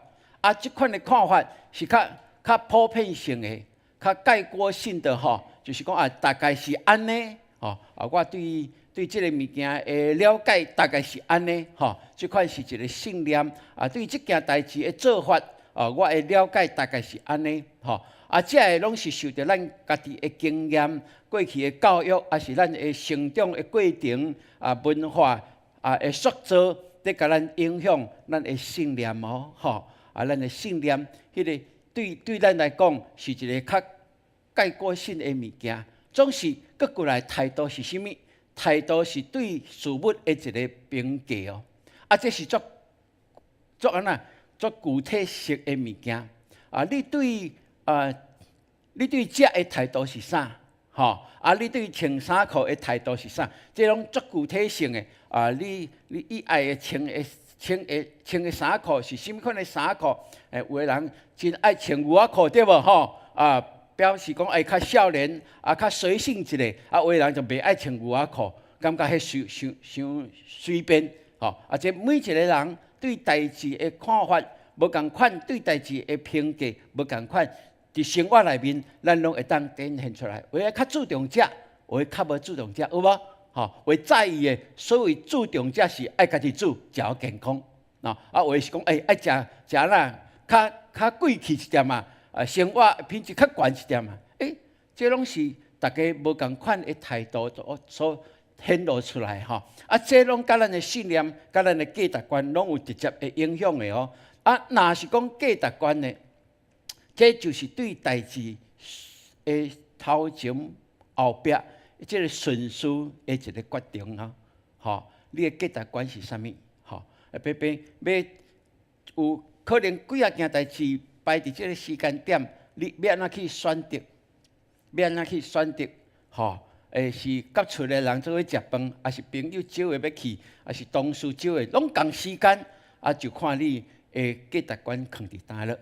Speaker 8: 啊，這款的看法是較較普遍性的、較概括性的吼，就是講啊，大概是按呢，吼啊，我對這个物件的了解大概是按呢，吼，這款是一个信念啊。對這件代誌的做法，啊，我的了解大概是按呢，吼。啊，這个攏是受著咱家己的經驗、過去的教育，抑是咱的成長的過程啊、文化啊的塑造，佇共咱影響咱的信念哦，吼。啊，咱的信念，彼个對咱來講是一个較概括性的物件，總是閣過來態度是啥物？態度是對事物的一个評價哦，啊，這是足足按怎足具體式的物件啊！你對食的態度是啥？吼啊！你對穿衫褲的態度是啥？這攏足具體性的啊！你伊愛的穿的穿的穿的衫褲是啥物款的衫褲？欸，有的人真愛穿牛仔褲，對無？吼啊！表示講愛較少年，啊較隨性一下，啊有的人就袂愛穿牛仔褲，感覺彼傷傷傷隨便，吼。啊，這每一个人對代誌的看法無仝款，對代誌的評價無仝款，佇生活內面，咱攏會當展現出來。有的較注重食，有的較無注重食，有無？吼，有在意的，所謂注重食是愛家己煮，食予健康，啊，有的是講，欸，愛食食哪較較貴氣一點啊。啊，生活品質較懸一點啊！欸，這攏是大家無仝款的態度所顯露出來吼。啊，這攏佮咱的信念、佮咱的價值觀攏有直接的影響的哦。啊，若是講價值觀的，這就是對代誌的頭前後壁這个順序的一个決定啊。吼，你的價值觀是啥物？吼，啊，比比欲有可能幾仔件代誌擺佇這个時間點，你欲按怎去選擇？欲按怎去選擇？吼，欸，是佮厝內人做伙食飯，抑是朋友招的欲去，抑是同事招的，攏仝時間，啊，就看你的價值觀囥佇佗落。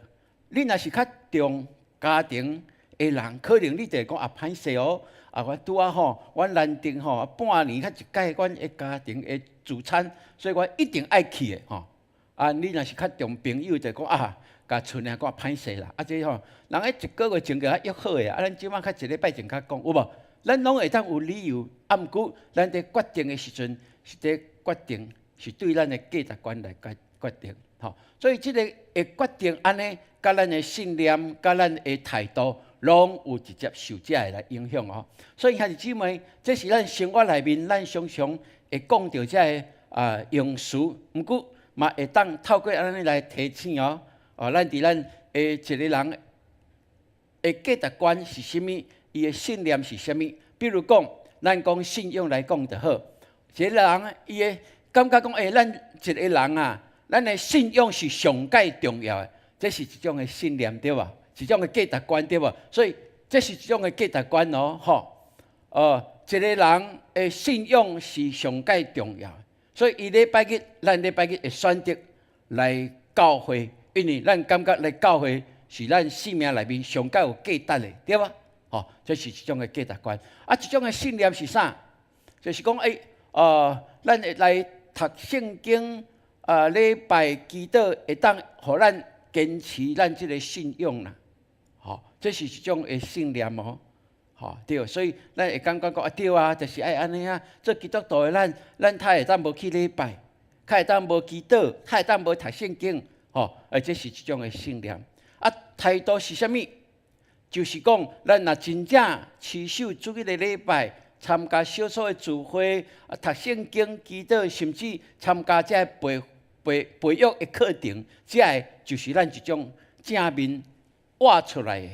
Speaker 8: 你若是較重家庭的人，可能你就會講啊，歹勢哦，啊，我拄仔吼，阮難得吼，半年才一擺，阮的家庭的聚餐，所以我一定愛去的吼。啊，你若是較重朋友，就講啊，共厝內講歹勢啦。啊，這吼，人彼一个月前就較約好的，啊，咱這擺較一禮拜前較講，有無？咱攏會當有理由，啊，毋過咱佇決定的時陣，是佇決定，是對咱的價值觀來決決定，吼。所以這個會決定按呢，佮咱的信念、佮咱的態度，攏有直接受這个來影響哦。所以兄弟姊妹，這是咱生活內面，咱常常會講著這个啊用詞，毋過嘛會當透過按呢來提醒哦。哦，咱佇咱的一个人的價值觀是啥物？伊的信念是啥物？比如講，咱講信仰來講就好。一个人伊會感覺講，欸，咱一個人啊，咱的信仰是上蓋重要的，這是一種的信念對無？一種的價值觀對無？所以這是一種的價值觀哦，吼。哦，一個人的信仰是上蓋重要的，所以伊禮拜日，咱禮拜日會選擇來教會，因為咱感覺來教會是咱生命內面上蓋有價值的，對無？吼，這是一種的價值觀。啊，一種的信念是啥？就是講，欸，咱會來讀聖經，禮拜祈禱會當予咱堅持咱這个信仰啦，吼，這是一種的信念哦，吼對，所以咱會感覺講啊對啊，就是愛按呢啊，做基督徒的咱，咱較會當無去禮拜，較會當無祈禱，較會當無讀聖經，吼，啊，這是一種的信念。啊，態度是啥物？就是講，咱若真正持守主日的禮拜，參加小組的聚會，啊，讀聖經、祈禱，甚至參加這个培育的課程，這个就是咱一種正面活出來的，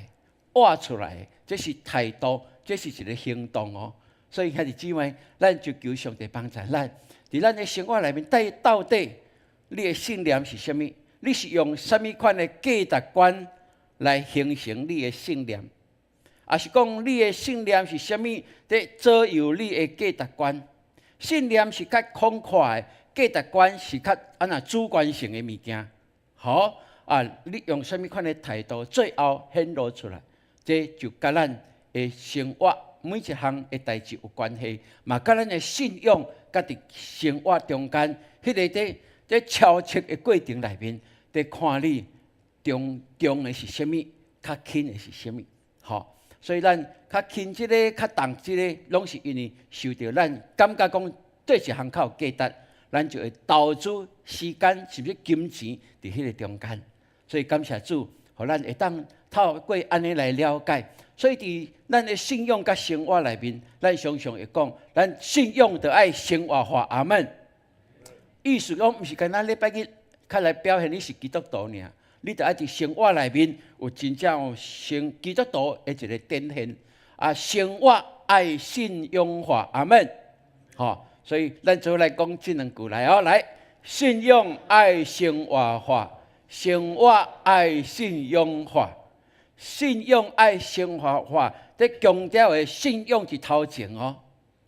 Speaker 8: 活出來的，這是態度，這是一个行動哦。所以兄弟姊妹，咱就求上帝幫助咱，佇咱的生活內面，到底你的信念是啥物？你是用啥物款的價值觀來形成你的信念？抑是講你的信念是啥物？佇左右你的價值觀？信念是較廣闊的，價值觀是較按怎主觀性的物件。好啊，你用啥物款的態度，最後顯露出來，這就佮咱的生活每一項的代誌有關係，嘛佮咱的信仰佮佇生活中間，彼个佇佇超測的過程內面，佇看你重重的是啥物，較輕的是啥物，吼。所以咱較輕這个，較重這个，攏是因為受著咱感覺講對一項較有價值，咱就會投資時間，甚至金錢佇彼个中間。所以感謝主，予咱會當透過按呢來了解。所以佇咱的信仰佮生活內面，咱常常會講，咱信仰著愛生活化。阿們。意思講，毋是干焦禮拜日較來表現你是基督徒爾，你著愛佇生活內面有真正有成基督徒的一个展現。啊，生活愛信仰化。阿們。吼，所以咱做來講這兩句來哦，來，信仰愛生活化，生活愛信仰化，信仰愛生活化，這強調的信仰是頭前哦，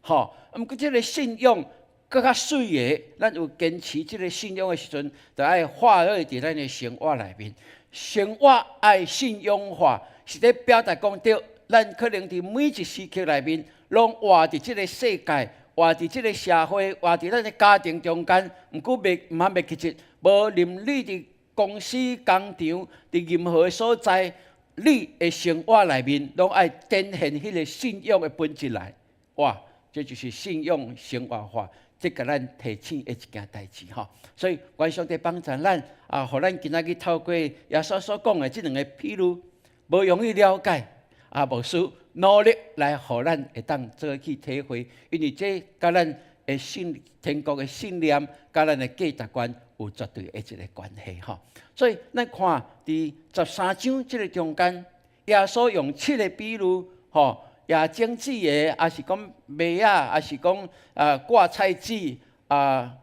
Speaker 8: 吼，毋過這个信仰閣較媠的，咱有堅持這个信仰的時陣，就愛化落佇咱的生活內面。生活愛信仰化，是咧表達講著，咱可能佇每一時刻內面，攏活佇這个世界，活佇這个社會，活佇咱的家庭中間。毋過袂毋通袂記得，無論你佇公司、工廠、佇任何的所在，你的生活內面，攏愛展現彼个信仰的本質來。哇，這就是信仰生活化，這共咱提醒的一件代誌吼。所以，願上帝幫助咱啊，予咱今仔日透過耶穌所講的這兩个譬喻，無容易了解啊，牧師努力來予咱會當做去體會，因為這佮咱的信天國的信念，佮咱的價值觀有絕對的一个關係吼。所以，咱看佇13章這个中間，耶穌用七个比喻，吼，野種子的，抑是講麥仔，抑是講啊掛菜籽啊，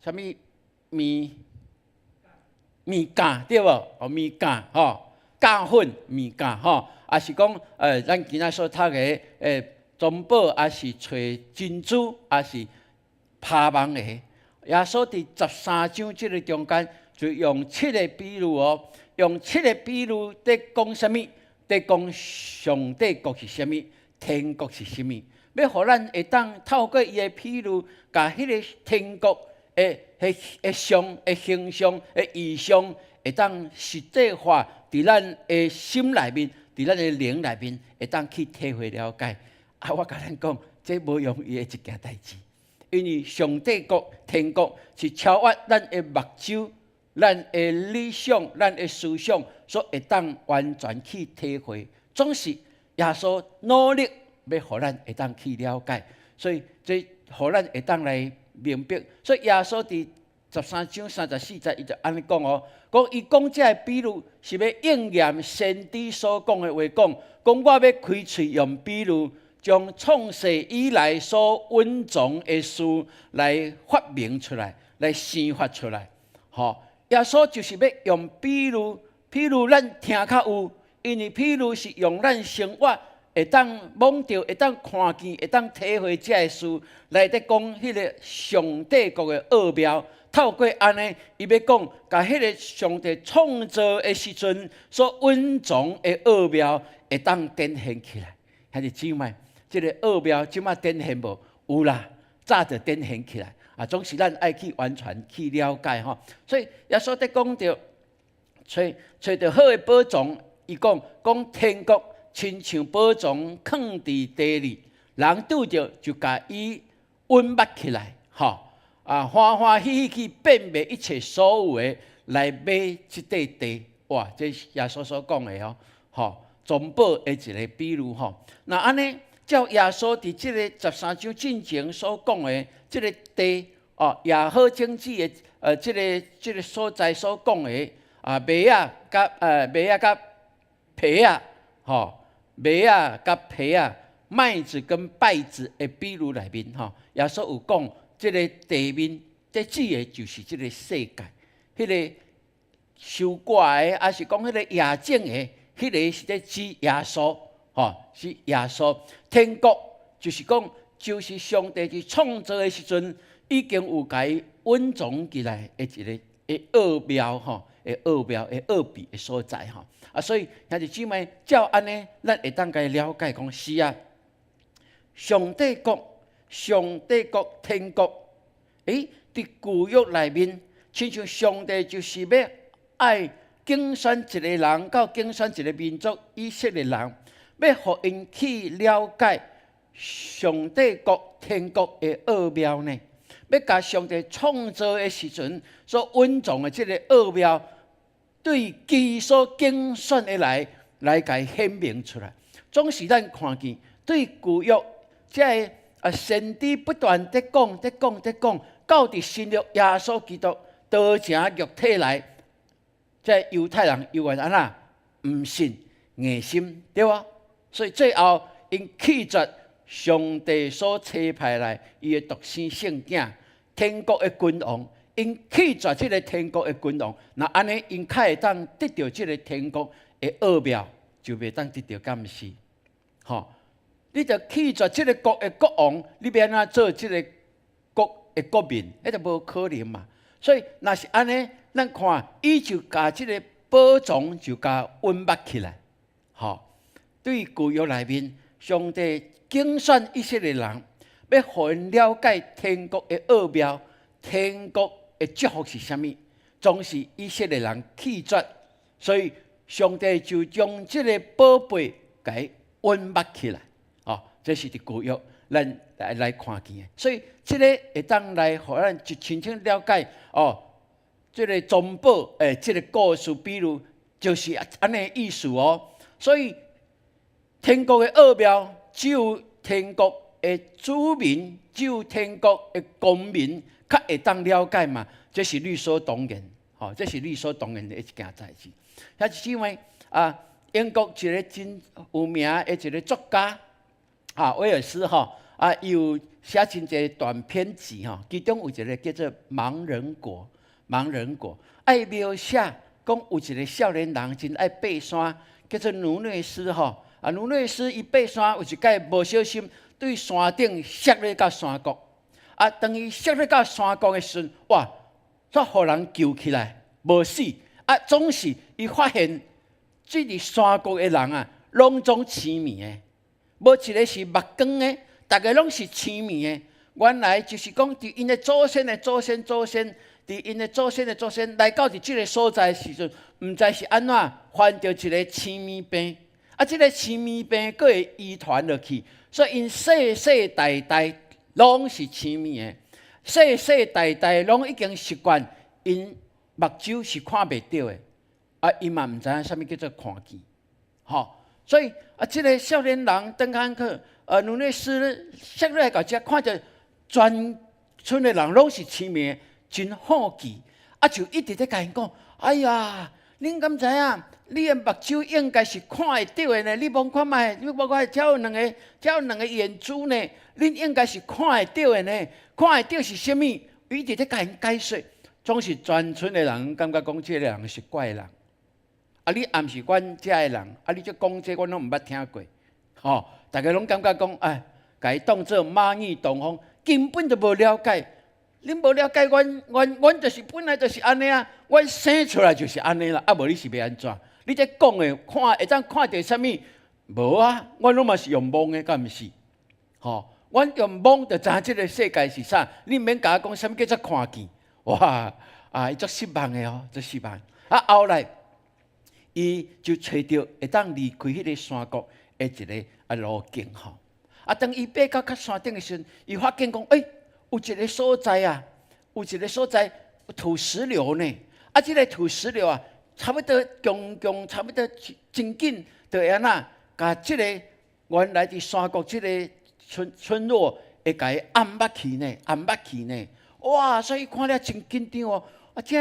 Speaker 8: 啥物麵麵鹼對無？哦，麵鹼吼，鹼粉麵鹼吼，抑是講咱今仔所讀的藏寶，抑是揣珍珠，抑是拋網的。耶穌佇十三章這个中間，就用七个比喻哦，用七个比喻佇講啥物？佇講上帝國是啥物？天國是啥物？欲予咱會當透過伊的譬喻，共彼个天國的像的形象的異象，會當實際化佇咱的心內面，佇咱的靈內面，會當去體會了解。啊，我共咱講，這無容易的一件代誌，因為上帝國、天國是超越咱的目睭、咱的理想、咱的思想所會當完全去體會，總是耶穌努力欲予咱會當去了解，所以這予咱會當來明白。所以耶穌佇13章34節，伊就按呢講哦，講伊講這个比喻是欲應驗先知所講的話，講講我欲開喙用比喻，將創世以來所隱藏的事來發明出來，來生發出來。吼，耶穌就是欲用比喻，比喻咱聽較有，因為比喻是用咱生活會當摸著、會當看見、會當體會這个事，來佇講彼个上帝國的奧妙。透過按呢，伊欲講，共彼个上帝創造的時陣所隱藏的奧妙，會當展現起來。兄弟姊妹，這个奧妙這馬展現無？有啦，早就展現起來。啊，啊，總是咱愛去完全去了解吼。所以耶穌佇講著，揣揣著好的寶藏，伊講講天國親像寶藏囥佇地裡，人拄著就共伊隱密起來，吼啊，歡歡喜喜去變賣一切所有的來買這塊地。哇！這是耶穌所講的哦，吼，藏寶的一个比喻吼。若按呢，照耶穌佇這个13章進前所講的這个地哦，耶好種子的這个所在所講的啊，麥仔佮麥仔佮秕仔，吼，麥仔佮秕仔，麥子跟稗子的比喻內面吼，耶穌有講這个地面，這指的就是這个世界，彼个收割的，抑是講彼个野種的，彼个是咧指耶穌，吼，是耶穌。天國就是講，就是上帝佇創造的時陣，已經有共伊隱藏起來的一个的奧妙，吼，的奧妙的奧秘的所在，吼。啊，所以兄弟姊妹，照按呢，咱會當共伊了解講，是啊，上帝國、上帝國、天國，佇舊約內面，親像上帝就是欲愛揀選一個人，到揀選一個民族以色列人，欲予𪜶去了解上帝國、天國的奧妙呢？欲共上帝創造的時陣所隱藏的這个奧妙，對其所揀選的來來共伊顯明出來。總是咱看見對舊約這个先知不斷佇講、佇講、佇講，到佇新約耶穌基督道成肉體來。這猶太人猶原按怎？毋信硬心，對無？所以最後𪜶棄絕上帝所差派來伊的獨生聖子，天國的君王，𪜶棄絕這个天國的君王，若按呢，𪜶較會當得著這个天國的奧妙，就袂當得著，敢毋是？吼！你著棄絕這个國的國王，你欲按怎做這个國的國民？彼就無可能嘛。所以，若是按呢，咱看，伊就共這个寶藏就共隱密起來，吼。對舊約內面，上帝揀選以色列人，欲予𪜶了解天國的奧妙，天國的祝福是啥物，總是以色列人棄絕，所以上帝就將這个寶貝共伊隱密起來，哦，這是佇舊約咱來看見的。所以這个會當來予咱一清楚了解，哦，這个藏寶這个故事，比喻就是按呢意思哦。所以天國的奧妙，只有天國的子民，只有天國的公民，較會當了解嘛。這是理所當然，吼，這是理所當然的一件代誌。遐是因為啊，英國一个真有名的一个作家，啊，威爾斯吼，啊，伊有寫真濟短篇集吼，其中有一个叫做《盲人國》，盲人國，伊描寫講有一个少年人真愛爬山，叫做努內斯吼。啊，努內斯伊爬山有一擺無小心對山頂摔咧到山谷。啊，當伊摔咧到山谷的時陣，哇，煞予人救起來，無死。啊，總是伊發現，這佇山谷的人啊，攏總痴迷的，無一个是目光的，逐个攏是痴迷的。原來就是講，佇𪜶的祖先的祖先祖先，佇𪜶的祖先的祖先來到佇這个所在的時陣，毋知是按怎患著一个痴迷病。啊，這个痴迷病閣會遺傳落去，所以𪜶世世代代攏是痴迷的，世世代代攏已經習慣，𪜶目睭是看袂著的，啊，伊嘛毋知影啥物叫做看見，吼，所以啊，這个少年人轉看去，努內斯摔落來到遮，看著全村的人攏是痴迷的，真好奇，啊，就一直咧共𪜶講，哎呀，恁敢知影？你的目睭應該是看會著的呢，你摸看覓，你摸看，遮有兩个，遮有兩个眼珠呢，恁應該是看會著的呢。看會著是啥物？伊一直咧共𪜶解說，總是全村的人感覺講這个人是怪人。啊，你也毋是阮遮的人，啊，你這講這阮攏毋捌聽過，吼，逐家攏感覺講，哎，共伊當做螞蟻東風，根本就無了解。恁無了解阮，阮就是本來就是按呢啊，阮生出來就是按呢啦，啊無你是欲按怎？你這講的看會當看著啥物？無啊，阮攏嘛是用摸的，敢毋是？吼，阮用摸就知影這个世界是啥。你毋免共我講啥物叫做看見，哇！啊，伊足失望的哦，足失望。啊，後來伊就揣著會當離開彼个山谷的一个路徑吼。啊，當伊爬到較山頂的時陣，伊發現講，欸，有一个所在啊，有一个所在土石流呢。啊，這个土石流啊，差不多強強，差不多真緊，就會按怎，共這个原來佇山谷這个村落會共伊淹捌去呢，淹捌去呢。哇！所以看了真緊張哦。啊，這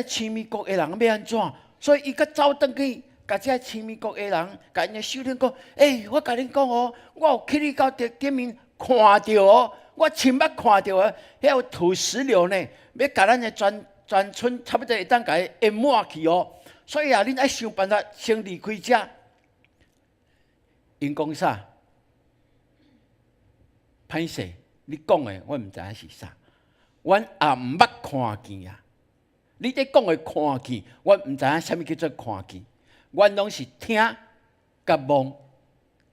Speaker 8: 菁簷國的人欲按怎？所以伊閣走轉去，共這菁簷國的人，共𪜶的首領講：欸，我共恁講哦，我有去你到頂頂面看著哦，我親目看著啊，遐有土石流呢，欲共咱的全村差不多會當共伊淹沒去哦。所以啊，恁愛想辦法先離開遮。𪜶講啥？歹勢，你講的我毋知影是啥，阮也毋捌看見啊。你咧講的看見，我毋知影啥物叫做看見。阮攏是聽佮摸，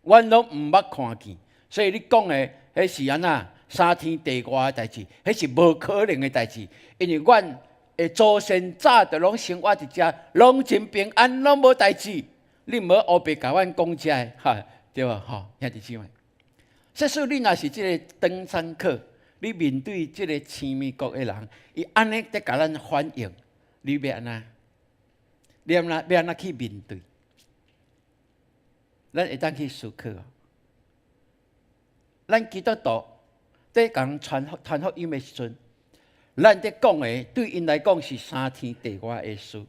Speaker 8: 阮攏毋捌看見。所以你講的彼是按怎三天地外的代誌，彼是無可能的代誌。因為阮的祖先早就攏生活佇遮，攏真平安，攏無代誌。你毋好烏白共阮講這个，哈，對無？吼，兄弟姊妹。假使你若是這个登山客，你面對這个菁簷國的人，伊按呢佇共咱反應，你欲按怎？你按怎欲按怎去面對？咱會當去思考。咱基督徒佇共人傳福音的時陣，咱佇講的對𪜶來講是三天地外的事。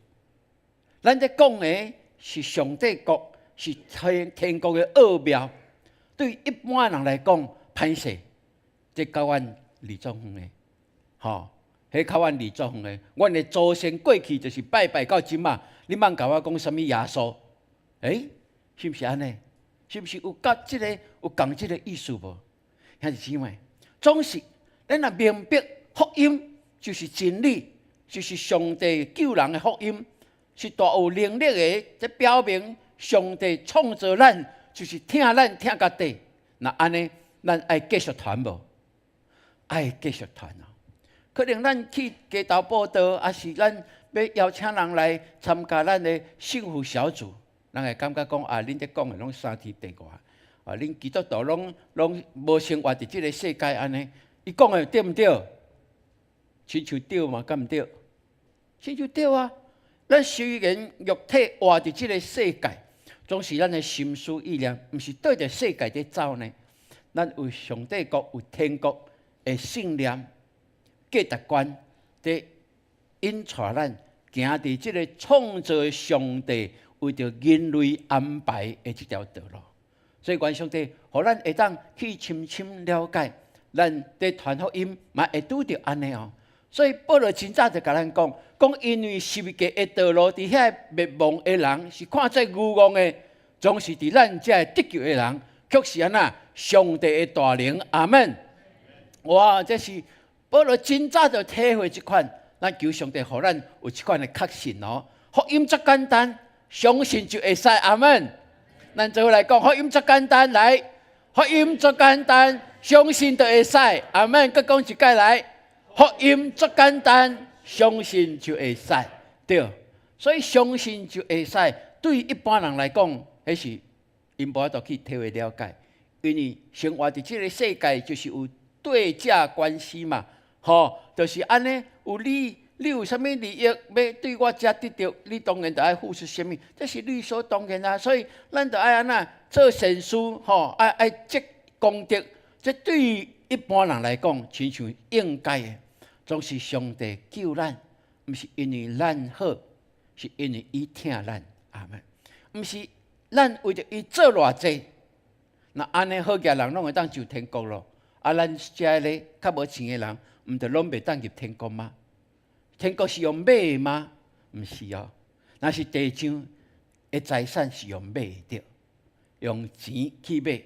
Speaker 8: 咱佇講的是上帝國，是天國的奧妙。對一般人來講，歹勢，這佮阮離足遠的，吼，彼較阮離足遠的。阮的祖先過去就是拜拜到這馬，你茫共我講啥物耶穌？欸，是毋是按呢？是毋是有佮這个有仝這个意思無？兄弟姊妹，總是咱若明白福音就是真理，就是上帝救人的福音，是大有能力的，這表明上帝創造咱就是疼咱疼甲底。若按呢，咱愛繼續傳無？愛繼續傳哦。可能咱去街頭佈道，抑是咱欲邀請人來參加咱的幸福小組，人會感覺講啊，恁咧講的攏三天地外，啊，恁基督徒攏無生活佇這个世界按呢？伊講的對毋對？親像對嘛，敢毋對？親像對啊！咱雖然肉體活佇這个世界，總是咱的心思意念，毋是綴著世界佇走呢。咱有上帝國、有天國的信念、價值觀，佇引帶咱行佇這个創造上帝為著人類安排的這條道路。所以，願上帝予咱會當去深深了解，咱佇傳福音嘛會拄著按呢哦。所以，保羅真早就共咱講，講因為十字架的道路，佇遐滅亡的人是看做愚戇的，總是佇咱這得救的人，卻是按怎上帝的大能。阿門。哇，這是保羅真早就體會這款，咱求上帝予咱有這款的確信哦。福音足簡單，相信就會使。阿門。咱做伙來講，福音足簡單，來，福音足簡單，相信就會使。阿門。閣講一擺來。福音足簡單，相信就會使，對。所以相信就會使，對一般人來講，彼是𪜶無法度去體會了解，因為生活佇這个世界就是有對價關係嘛，吼，就是按呢，有你，你有啥物利益欲對我遮得著，你當然就愛付出啥物，這是理所當然啊。所以咱就愛按怎做善事，吼，愛積功德，這對一般人來講，親像應該的。總是上帝救咱，毋是因為咱好，是因為伊疼咱。阿門。毋是咱為著伊做偌濟，若按呢好額人攏會當上天國咯。啊，咱遮个較無錢的人，毋就攏袂當入天國嗎？天國是用買的嗎？毋是哦，若是地上的財產是用買的，用錢去買，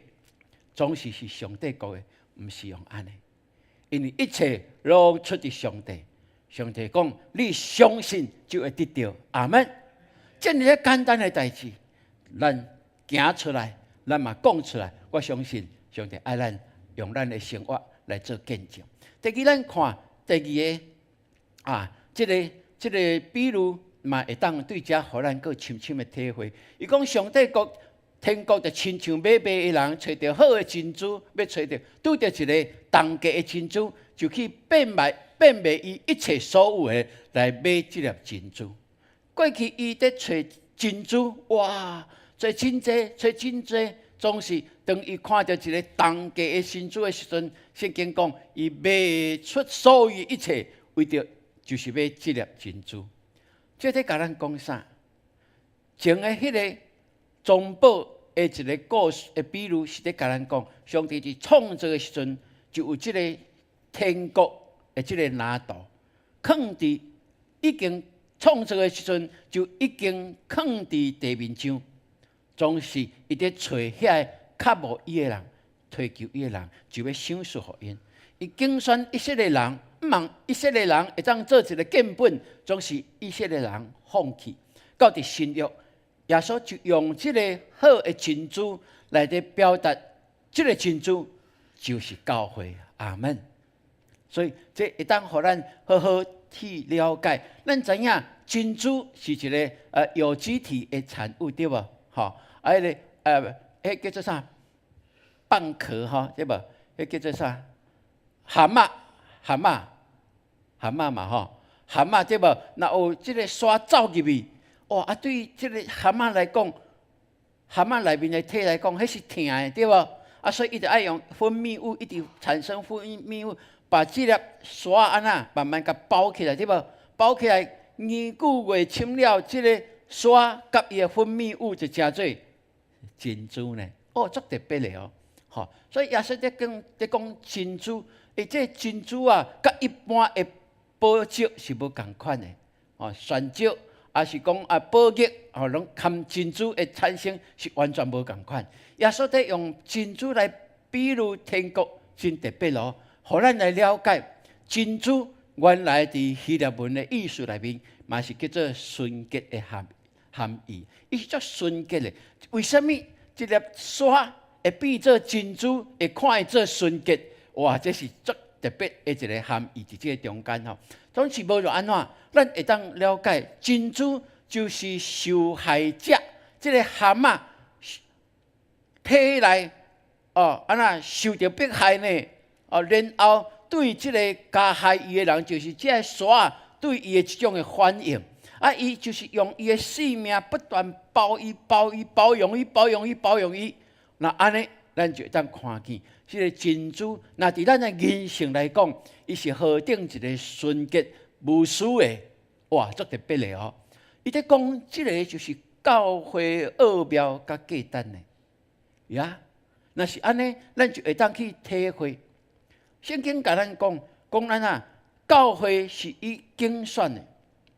Speaker 8: 總是是上帝國的，毋是用按呢。因為一切攏出佇上帝，上帝講你相信就會得著，阿門。這爾簡單的代誌，咱行出來，咱嘛講出來，我相信上帝愛咱用咱的生活來做見證。第二，咱看第二个啊，這個比喻嘛，會當對遮予咱閣深深的體會。伊講上帝國天國就親像買賣的人揣著好的珍珠，欲揣著拄著一个重價的珍珠，就去變賣伊一切所有的來買這粒珍珠。過去伊佇揣珍珠，哇，揣真濟，揣真濟，總是當伊看著一个重價的珍珠的時陣，聖經講伊賣出所有一切，為著就是買這粒珍珠。這佇共咱講啥？前的彼个藏寶的一个故事的比喻，是佇共咱講，上帝佇創造的時陣，就有這个天國的這个藍圖，囥佇已經創造的時陣，就已經囥佇地面上，總是伊佇揣遐個渴慕伊的人，追求伊的人，就欲賞賜予𪜶。伊揀選以色列人，毋茫以色列人會當做一个見本，總是以色列人放棄。到佇新約，耶穌就用這个好的珍珠來佇表達，這个珍珠就是教會。阿門。所以這會當予咱好好去了解。咱知影珍珠是一个有機體的產物，對無？吼，啊，彼个彼叫做啥？蚌殼吼，對無？彼叫做啥？蚶仔，蚶仔，蚶仔嘛吼，蚶仔對無？若有這个沙走入去，哇！啊，對這个蚶仔來講，蚶仔內面的體來講，彼是疼的，對無？啊，所以伊就愛用分泌物，一直產生分泌物，把這粒沙按怎慢慢共包起來，對無？包起來，年久月深了，這个沙佮伊的分泌物就成做珍珠呢。哦，足特別的哦，吼！所以耶穌佇講珍珠，欸，這個珍珠啊，佮一般的寶石是無仝款的，哦，鑽石，抑是講啊寶玉，吼，攏含珍珠的產生是完全無仝款。耶穌佇用珍珠來比喻天國，真特別哦，予咱來了解珍珠原來佇希臘文的意思內面，嘛是叫做純潔的含義，伊是足純潔的。為啥物這粒沙會變做珍珠，會看伊做純潔？哇，這是足特別的一个含義佇這个中間吼。總是無論按怎，咱會當了解珍珠就是受害者，這个蚶仔體內哦，按怎受著迫害呢？哦，然後對這个加害伊的人，就是這个沙對伊的這種的反應。啊，伊就是用伊的性命不斷包伊、包伊、包容伊、包容伊、包容伊。若按呢，咱就會當看見，這个珍珠，若佇咱的人性來講，伊是何等一个純潔無私的，哇，足特別的哦。伊佇講這个就是教會奧妙佮價值呢。呀，若是按呢，咱就會當去體會。聖經共咱講，講咱啊，教會是伊揀選的，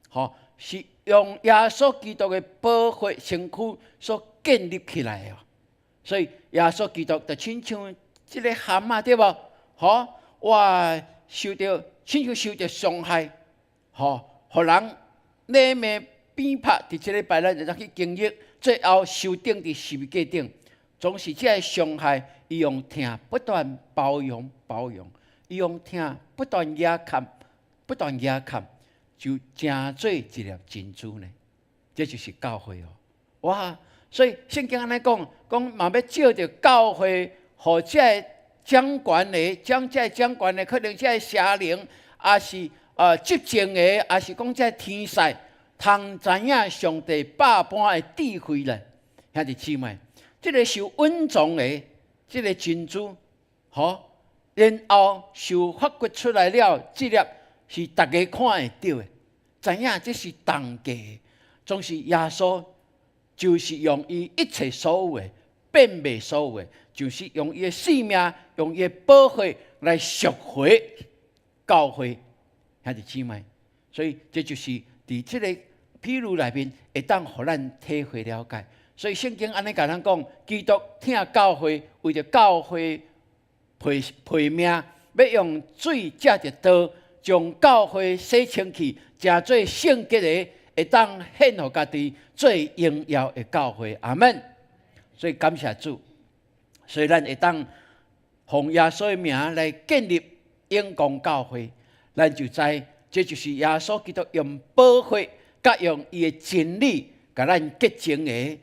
Speaker 8: 吼，是用耶穌基督的寶血身軀所建立起來的。所以耶穌基督就親像這个蚶仔，對無？吼，哇，受著親像受著傷害，吼，予人禮罵鞭拍，佇這禮拜咱就去經歷，最後受釘佇十字架頂，總是這个傷害，伊用疼不斷包容包容，伊用疼不斷壓砍，不斷壓砍，就成做一粒珍珠呢。這就是教會哦，哇！所以聖經按呢講，講嘛欲藉著教會，予這个掌權的，將這个掌權的，可能這个邪靈，抑是執政的，抑是講這个天使，通知影上帝百般的智慧咧。兄弟姊妹，這个受隱藏的這个珍珠，吼，然後受發掘出來了，這粒是逐家看會著的，知影這是重價的，總是耶穌就是用伊一切所有的變賣所有的，就是用伊的性命，用伊的寶血來贖回教會，兄弟姊妹，所以這就是佇這个比喻內面會當予咱體會了解。所以聖經按呢共咱講，基督疼教會，為著教會賠命，欲用水藉著道，將教會洗清氣，成做聖潔的，會當獻予家己最榮耀的教會。阿門。所以感謝主，所以咱會當奉耶穌的名來建立永光教會，咱就知這就是耶穌基督用寶血佮用伊的真理，共咱潔淨的。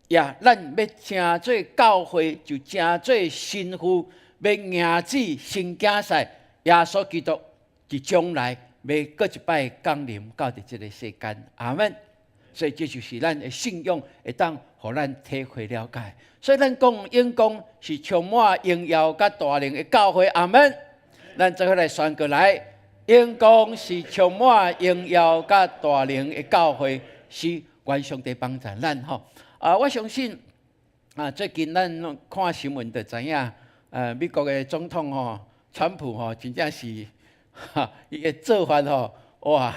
Speaker 8: 也，咱欲成做教會，就成做新婦，欲迎子新囝婿耶穌基督，佇將來欲閣一擺降臨到佇這个世間。阿門。所以這就是咱的信仰，會當予咱體會了解。所以咱講永光是充滿榮耀佮大能的教會。阿門。咱做伙來宣告來，永光是充滿榮耀佮大能的教會，是願上帝幫助咱吼。啊，我相信啊，最近咱看新聞就知影，美國的總統吼，川普吼，真正是，哈，伊的做法吼，哇，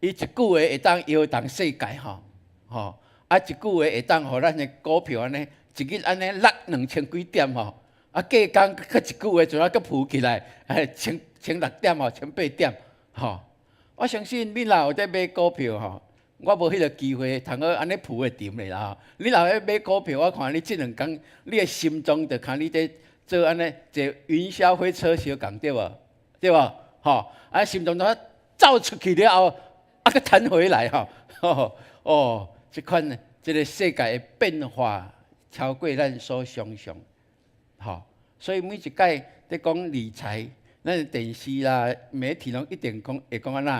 Speaker 8: 伊一句話會當搖動世界吼，吼，啊，一句話會當予咱的股票按呢，一日按呢落兩千幾點吼，啊，隔工閣一句話就啊閣浮起來，哎，千六點吼，千八點，吼，我相信你若有佇買股票吼，我無彼个機會通好按呢浮會沉咧啦吼。你若咧買股票，我看你這兩工，你的心臟就看你佇做按呢坐雲霄飛車相仝對無？對無？吼，啊心臟都走出去了後，啊閣彈回來吼。哦，這款這个世界的變化超過咱所想象，吼。所以每一擺佇講理財，咱電視啦、媒體攏一定講會講按怎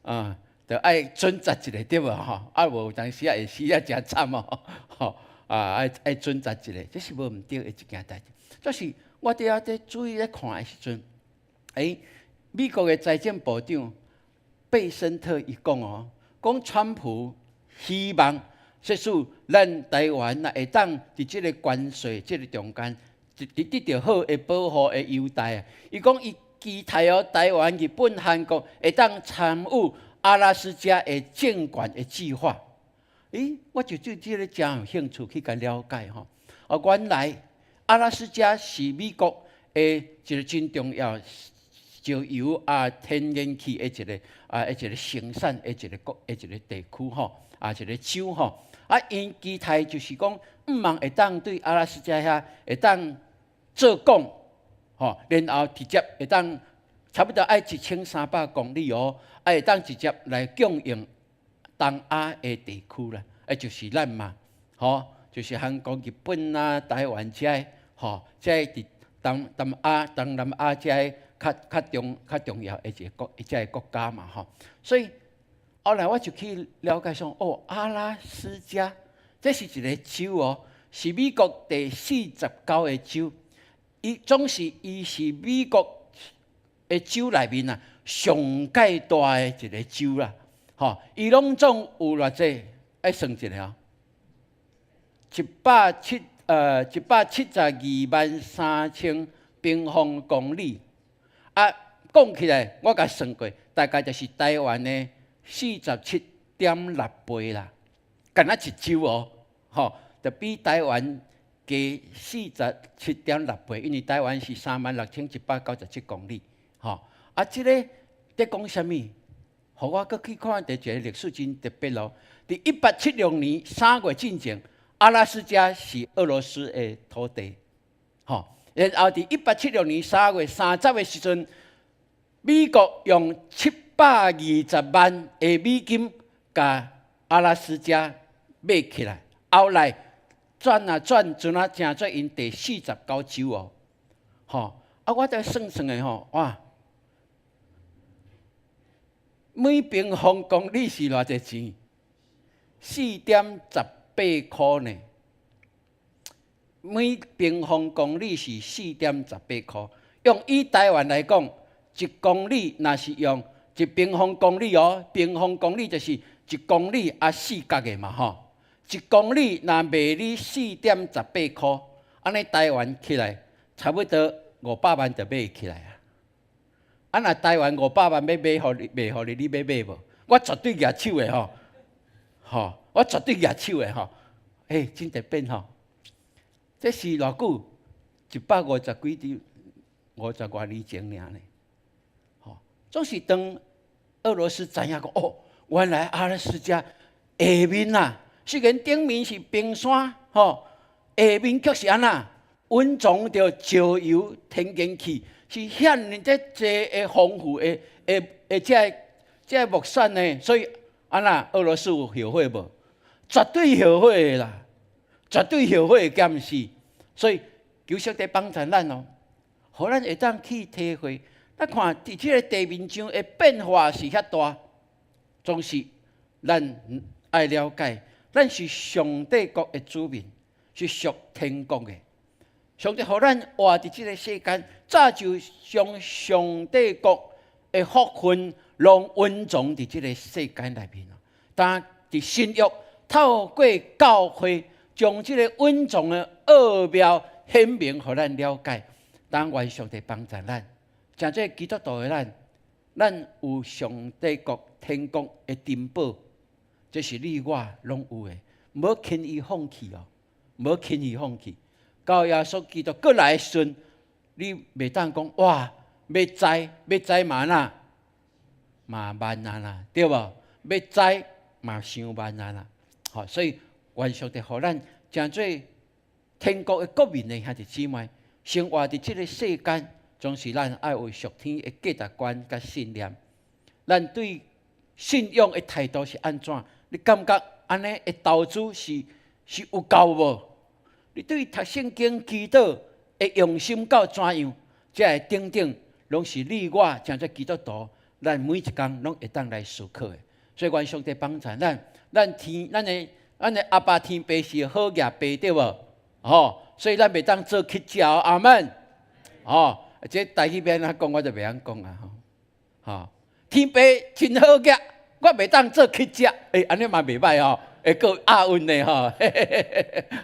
Speaker 8: 啊？就愛準則一下對無吼？啊無有當時啊會死啊誠慘哦！吼啊愛愛準則一下，這是無毋對的一件代誌。就是我佇遐佇注意咧看的時陣，欸，美國的財政部長貝森特伊講哦，講川普希望說使咱台灣若會當佇這个關稅這个中間，得得著好的保護的優待啊。伊講伊期待哦，台灣、日本、韓國會當參與阿拉斯加的政權的計劃。欸，我就對這个誠有興趣去共了解吼。哦，原來阿拉斯加是美國的一個真重要石油啊、天然氣的一個啊、一個生產的一個國的一個地區吼，啊一個州吼。啊，𪜶期待就是講，向望會當對阿拉斯加遐會當做港，吼，然後直接會當差不多愛1300公里哦，啊會當直接來供應東亞的地區啦，啊就是咱嘛，吼，就是韓國、日本啊、台灣遮个，吼，遮个佇東東亞、東南亞遮个較較重較重要的一个國，遮个國家嘛，吼。所以後來我就去了解說，哦，阿拉斯加這是一個州哦，是美國第四十九個州，伊總是伊是美國的州內面啊，上蓋大的一個州啦，吼，伊攏總有偌濟？愛算一下哦，172萬3000平方公里。啊，講起來，我共算過，大概就是台灣的47.6倍啦，敢若一州哦，吼，就比台灣加四十七點六倍，因為台灣是36,197公里，吼。啊，這個佇講啥物？予我閣去看著一個歷史真特別咯。佇1876年3月進前，阿拉斯加是俄羅斯的土地，吼。然後佇1876年3月30的時陣，美國用720萬的美金，共阿拉斯加買起來，後來轉啊轉，陣啊成做𪜶第四十九州哦，吼。啊，我佇算算的吼，哇！每平方公里是偌濟錢？4.18箍呢。每平方公里是四點十八箍。用以台灣來講，一公里若是用一平方公里哦，平方公里就是一公里啊四角的嘛吼。一公里若賣你四點十八箍，按呢台灣起來差不多五百萬就買起來啊。啊，若台灣五百萬欲買予你，賣予你，你欲買無？我絕對舉手的吼，吼，我絕對舉手的吼。欸，真特別吼！這是偌久？一百五十幾年，五十外年前爾呢。吼，總是當俄羅斯知影講，哦，原來阿拉斯加下面啊，雖然頂面是冰山，吼，下面卻是按怎？隱藏著石油、天然氣，是遐爾這濟的豐富的的的這個物產呢。所以按怎俄羅斯有後悔無？絕對後悔的啦，絕對後悔的敢是。所以求上帝幫助咱哦，予咱會當去體會。咱看佇這個地面上的變化是遐大，總是咱愛了解，咱是上帝國的子民，是屬天國的。上帝予咱活佇這個世間，早就將上帝國的福分攏隱藏佇這個世間內面。但佇新約透過教會，將這個隱藏的奧妙顯明，予咱了解。當願上帝幫助咱，成做基督徒的咱，咱有上帝國天國的珍寶，這是你我攏有的，毋好輕易放棄哦，毋好輕易放棄。到耶穌基督閣來的時陣，你袂當講哇，欲知欲知嘛哪嘛慢啊啦，對無？欲知嘛傷慢啊啦。好，所以願上帝予咱成做天國的國民的兄弟姊妹，生活佇這個世間，總是咱愛有屬天的價值觀佮信念。咱對信仰的態度是按怎？你感覺按呢的投資是有夠無？你對讀聖經、祈禱的用心到怎樣？這个等等，攏是你我成做基督徒，咱每一工攏會當來思考的。所以，願上帝幫助咱，咱的阿爸天父是好額爸，對無？吼，所以咱袂當做乞食，阿門。吼，這台語欲按怎講，我就袂曉講啊！吼，吼，天父真好額，我袂當做乞食，欸，按呢嘛袂䆀吼，會閣押韻的吼。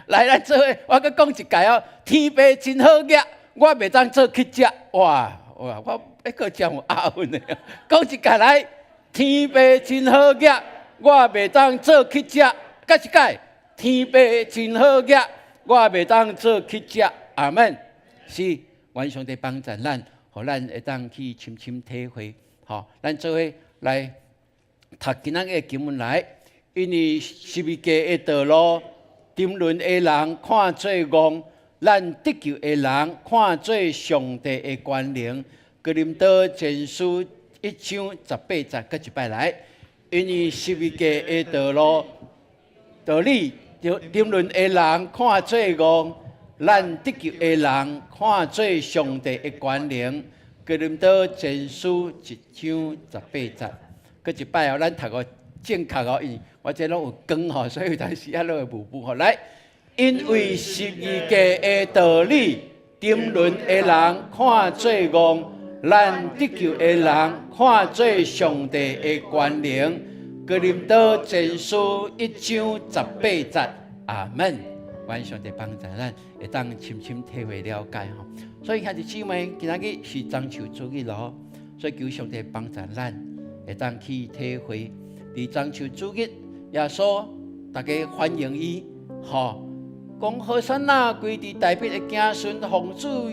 Speaker 8: 來，咱做伙，我閣講一擺哦。天父真好額，我袂當做乞食，哇哇，我閣真有押韻的。講一擺來，天父真好額，我袂當做乞食，閣一擺，天父真好額，我袂當做乞食，阿門。是，願上帝幫助咱，予咱會當去深深體會。吼，咱做伙來讀今仔日的經文來，因為十字架的道路，沉淪的人看做戇，咱得救的人看做上帝的權能。哥林多前書1章18節，閣一擺來，因為十字架的道路，道理，沉淪的人看做戇，咱得救的人看做上帝的權能。哥林多前書1章18節，閣一擺哦，咱讀個正確哦，因為我這攏有光吼，所以有當時仔攏會霧霧吼。來，因為十字架的道理，沉淪的人看做戇，咱得救的人看做上帝的權能。哥林多前書1章18節，阿門。願上帝幫助咱，會當深深體會了解吼。所以兄弟姊妹，今仔日是棕樹主日咯，所以求上帝幫助咱，會當去體會。佇棕樹主日，耶穌大家歡迎伊，吼，講和散那，歸佇大衛的子孫奉主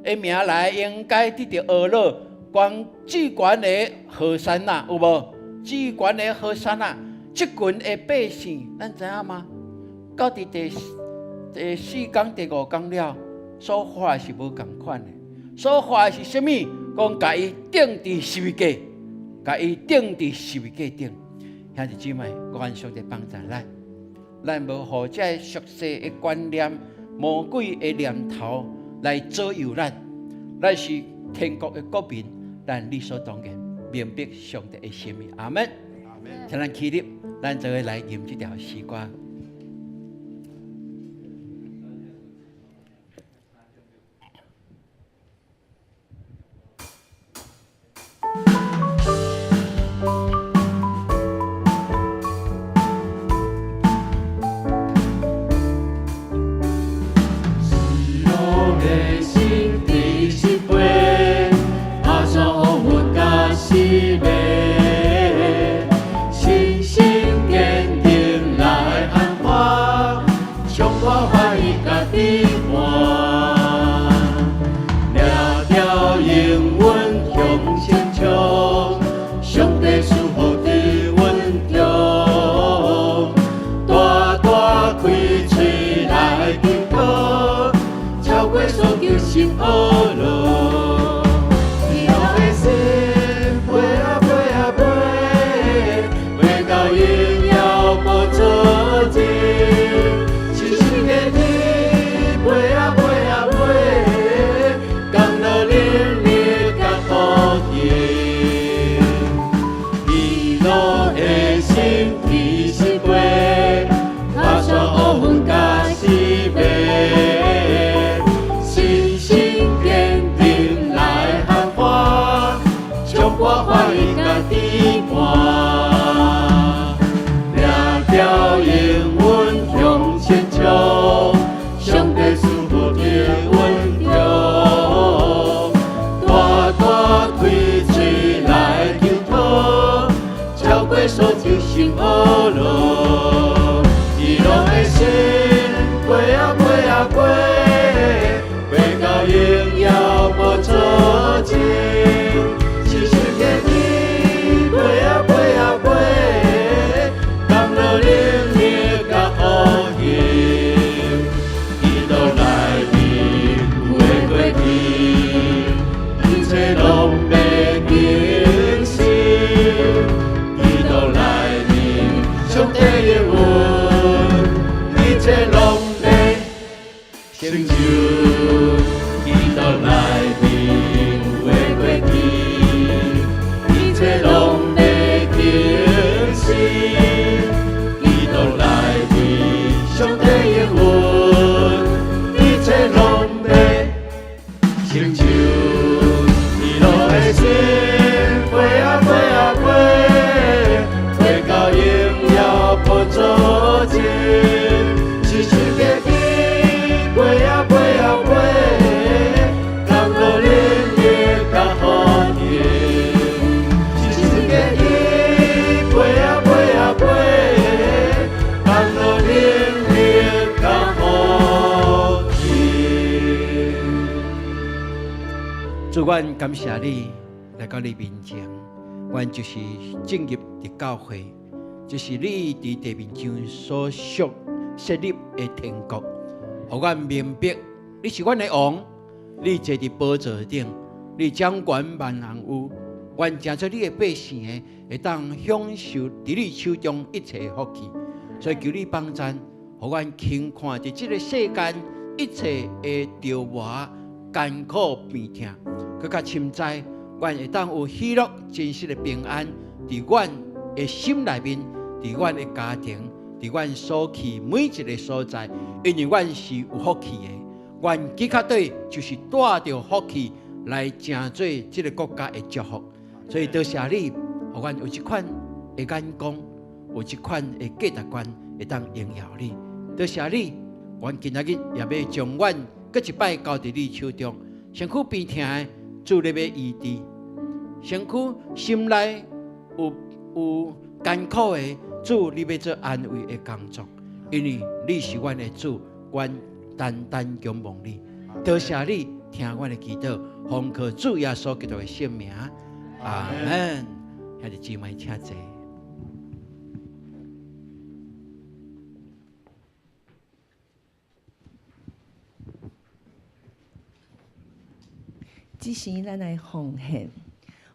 Speaker 8: 的名來，應該得著呵咾。關至懸的和散那有無？至懸的和散那，這群的百姓，咱知影嗎？到佇第四工、第五工了，所發是無仝款的。所發是啥物？講共伊釘佇十字架，共伊釘佇十字架頂。兄弟姊妹，願上帝幫助咱，咱無予這个俗世的觀念、魔鬼的念頭來左右咱。咱是天國的國民，咱理所當然明白上帝的心意。阿門。請咱起立，咱做伙來吟這條詩歌。
Speaker 6: 信心堅定來愛樂。喜樂的心飛啊飛啊飛，飛到榮耀寶座前，齊心的天飛啊飛啊飛，降落能力佮福氣。喜樂的心齊心飛，拍散烏雲佮死迷，信心堅定來喊話，唱歌歡喜佮甜歌，掠著應允向前衝，上帝賜福佇阮中，大大開喙來求討，超過所求成呵樂。喜樂的心飛啊飛啊飛，飛到榮耀寶座前，齊心的天飛啊飛啊飛，降落能力佮福氣。基督內面有的過去，一切攏欲更新。基督內面上帝應允，一切攏欲成就。基督內面有的過去，一切攏欲更新。基督內面上帝應允，一切攏欲成就。喜樂的心飛啊飛啊飛，飛到榮耀寶座前，齊心的天飛啊飛啊飛，降落能力佮福氣。齊心的天飛啊飛啊飛，降落能力佮福氣。
Speaker 8: 主，阮感謝你來到你面前，阮就是進入佇教會，這是你佇地面上所設設立的天國，予阮明白你是阮的王，你坐佇寶座頂，你掌管萬有，阮成做你的百姓的，會當享受佇你手中一切福氣。所以求你幫贊，予阮輕看佇這個世間一切的折磨、艱苦、病痛，閣較深知，阮會當有喜樂、真實的平安，佇阮的心內面，佇阮的家庭，佇阮所去每一个所在，因為阮是有福氣的。阮基卡隊就是帶著福氣來成做這个國家的祝福。所以多謝你，予阮有這款的眼光，有這款的價值觀，會當榮耀你。多謝你，阮今仔日也欲將阮閣一擺交佇你手中，身軀病痛的，主你欲醫治；身軀心內有艱苦的，主你欲做安慰的工作。因為你是阮的主，阮單單仰望你。多謝你聽阮的祈禱，奉靠主耶穌基督的聖名，阿門。兄弟姊妹，請坐。
Speaker 2: 這時，咱來奉獻。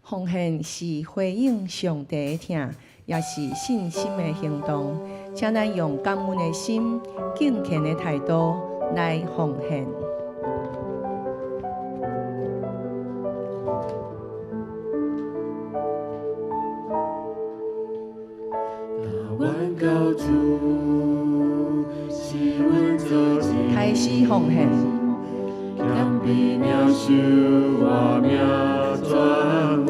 Speaker 2: 奉獻是回應上帝的疼，也是信心的行動。請咱用感恩的心、敬虔的態度來奉獻。開始奉獻。
Speaker 6: 謙卑領受活命泉源，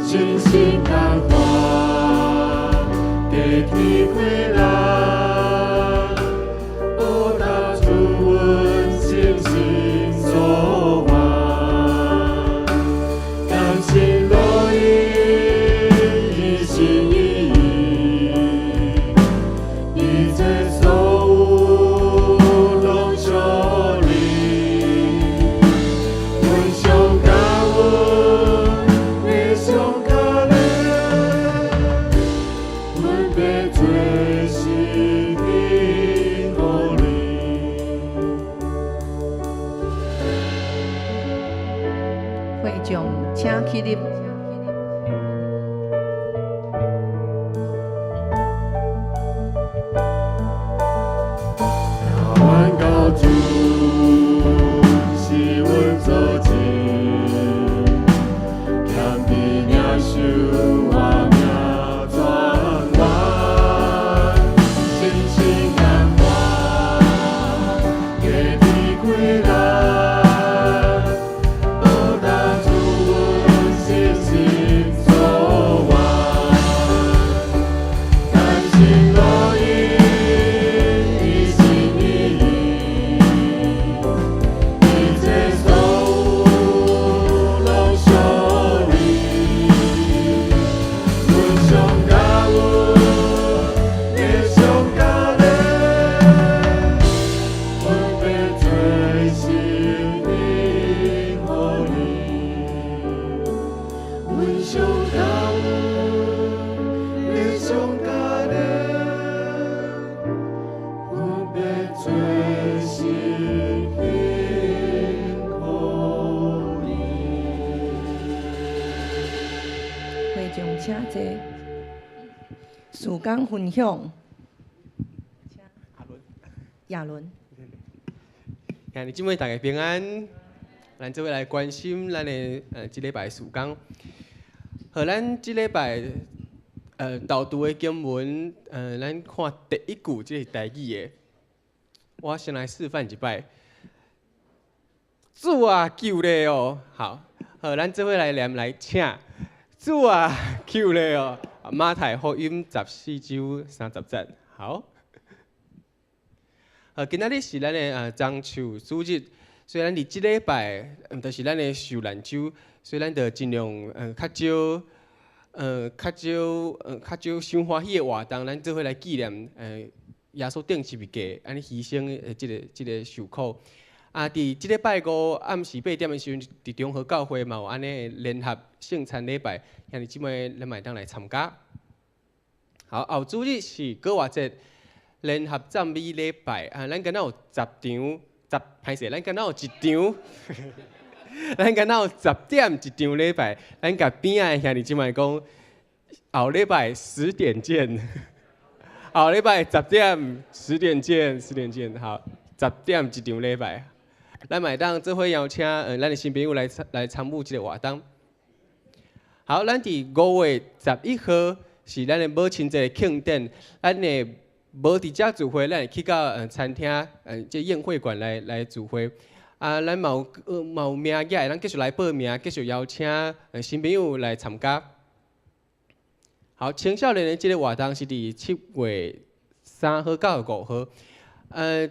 Speaker 6: 信心感化，代替困難，報答主阮
Speaker 2: 會眾請起立。
Speaker 5: 宣告主是阮做主，謙卑領受我命轉彎，信心安穩，家己開來，報答主阮信心所願，甘心樂意一心一意，一切所有攏屬你，阮上感恩，你上感恩，阮欲做神予你，阮上感恩，你上感恩，阮欲做神予你。
Speaker 2: 會眾請坐。事工分享。亞倫。
Speaker 9: 兄弟姊妹大家平安，咱做伙來關心咱的這禮拜的事工。好，咱這禮拜導讀的經文，咱看第一句，這是台語的。我先來示範一擺。主啊，求你哦！好，好，咱做伙來念來，請。主啊，求你哦！馬太福音14章30節。好。今仔日是咱的棕樹主日，所以咱佇這禮拜，就是咱的受難週，所以咱就盡量較少，較少，較少傷歡喜的活動，咱做伙來紀念耶穌釘十字架按呢犧牲的這個受苦。啊，佇這禮拜五暗時8點的時陣，佇中和教會嘛有按呢聯合聖餐禮拜，兄弟姊妹咱嘛會當來參加。好，後主日是過活節聯合讚美禮拜啊，咱敢若有十場，十歹勢，咱敢若有一場，咱敢若有10點一場禮拜，咱共邊仔的兄弟姊妹講，後禮拜十點見，後禮拜十點，十點見，十點見，好，十點一場禮拜，咱嘛會當做伙邀請咱的新朋友來參與這個活動。好，咱佇5月11號是咱的母親節的慶典，咱會無佇遮聚會，咱會去到餐廳，這宴會館來聚會。啊，咱嘛有嘛有名額，咱繼續來報名，繼續邀請新朋友來參加。好，青少年的這個活動是佇7月3號到5號。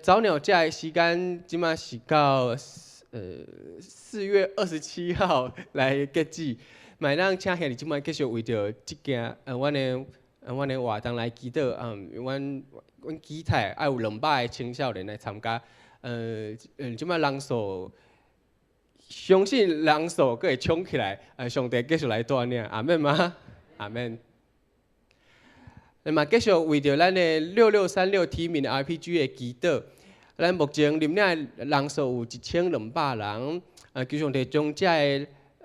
Speaker 9: 早鳥價的時間這馬是到4月27號來截止。嘛會當請兄弟姊妹繼續為著這件阮的活動來祈禱，阮期待愛有200個青少年來參加，這擺人數，相信人數閣會衝起來，上帝繼續來帶領，阿們嗎？阿們。那麼繼續為著咱的6636提名的 RPG 的祈禱，咱目前認領的人數有1200人，求上帝將這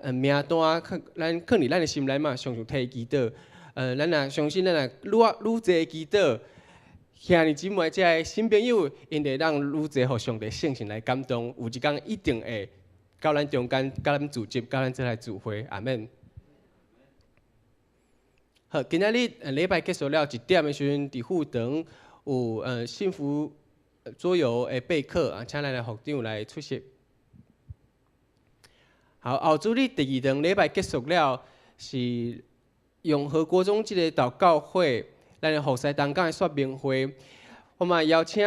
Speaker 9: 个名單，咱囥佇咱的心內嘛，常常提祈禱。咱若相信，咱若愈啊愈濟祈禱，兄弟姊妹這个新朋友，𪜶會當愈濟予上帝聖神來感動，有一工一定會到咱中間，佮咱聚集，佮咱做來聚會，阿們。好，今仔日禮拜結束了1點的時陣，佇副堂有幸福桌遊的備課啊，請咱的學長來出席。好，後主日第二堂禮拜結束了，是永和國中這個禱告會，咱的服侍同工的說明會，我嘛邀請，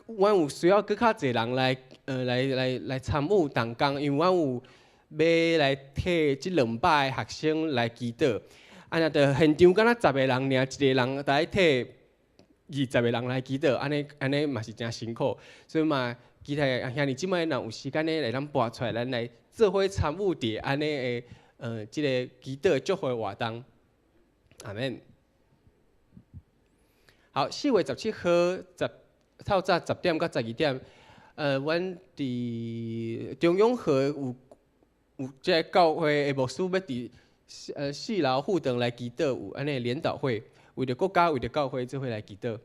Speaker 9: 阮有需要閣較濟人來，來參與同工，因為阮有欲來替這200个學生來祈禱。啊，若著現場敢若十個人爾，一個人著愛替20個人來祈禱，按呢按呢嘛是誠辛苦，所以嘛期待兄弟姊妹若有時間呢，會當撥出來，咱來做伙參與佇按呢的這个祈禱祝福的活動。阿們。好，4月17號透早10點到12點，阮佇中永和有有這个教會的牧師欲佇四樓副堂來祈禱，有按呢聯禱會，為著國家、為著教會做伙來祈禱。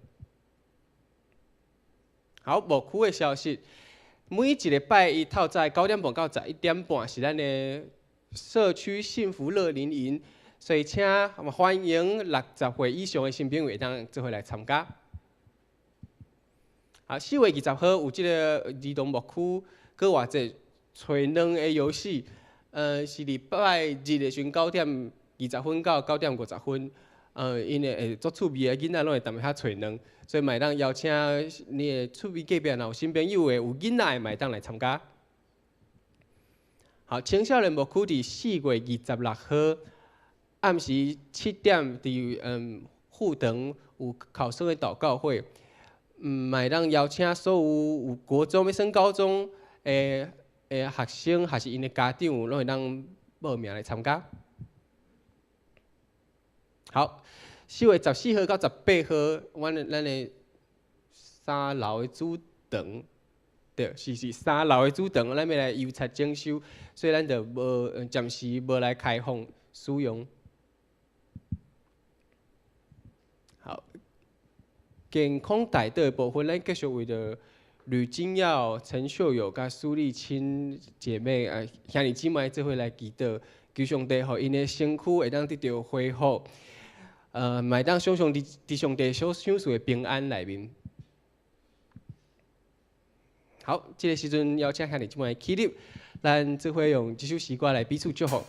Speaker 9: 好，牧區的消息，每一個拜一透早9點半到11點半是咱的社區幸福樂齡營，所以請歡迎60歲以上的新朋友會當做伙來參加。啊，4月20號有這个兒童牧區閣活節揣卵的遊戲，是禮拜日的時陣9點20分到9點50分，𪜶會足趣味的囡仔攏會踮遐揣卵，所以嘛會當邀請你的厝邊隔壁若有新朋友的有囡仔的，嘛會當來參加。好，青少年牧區佇4月26號暗時7點佇副堂有考生的禱告會，嘛會當邀請所有有國中欲升高中的學生，抑是𪜶的家長，攏會當報名來參加。好，4月14號到18號，阮的三樓的主堂，對，是三樓的主堂，咱欲來油漆整修，所以咱就無暫時無來開放使用。好，健康代禱的部分，咱繼續為著呂金耀、陳秀友佮蘇麗青姐妹，兄弟姊妹做伙來祈禱，求上帝予𪜶的身軀會當得著恢復，嘛會當享受佇上帝所賞賜的平安內面。好，這个時陣邀請兄弟姊妹起立，咱做伙用這首詩歌來彼此祝福。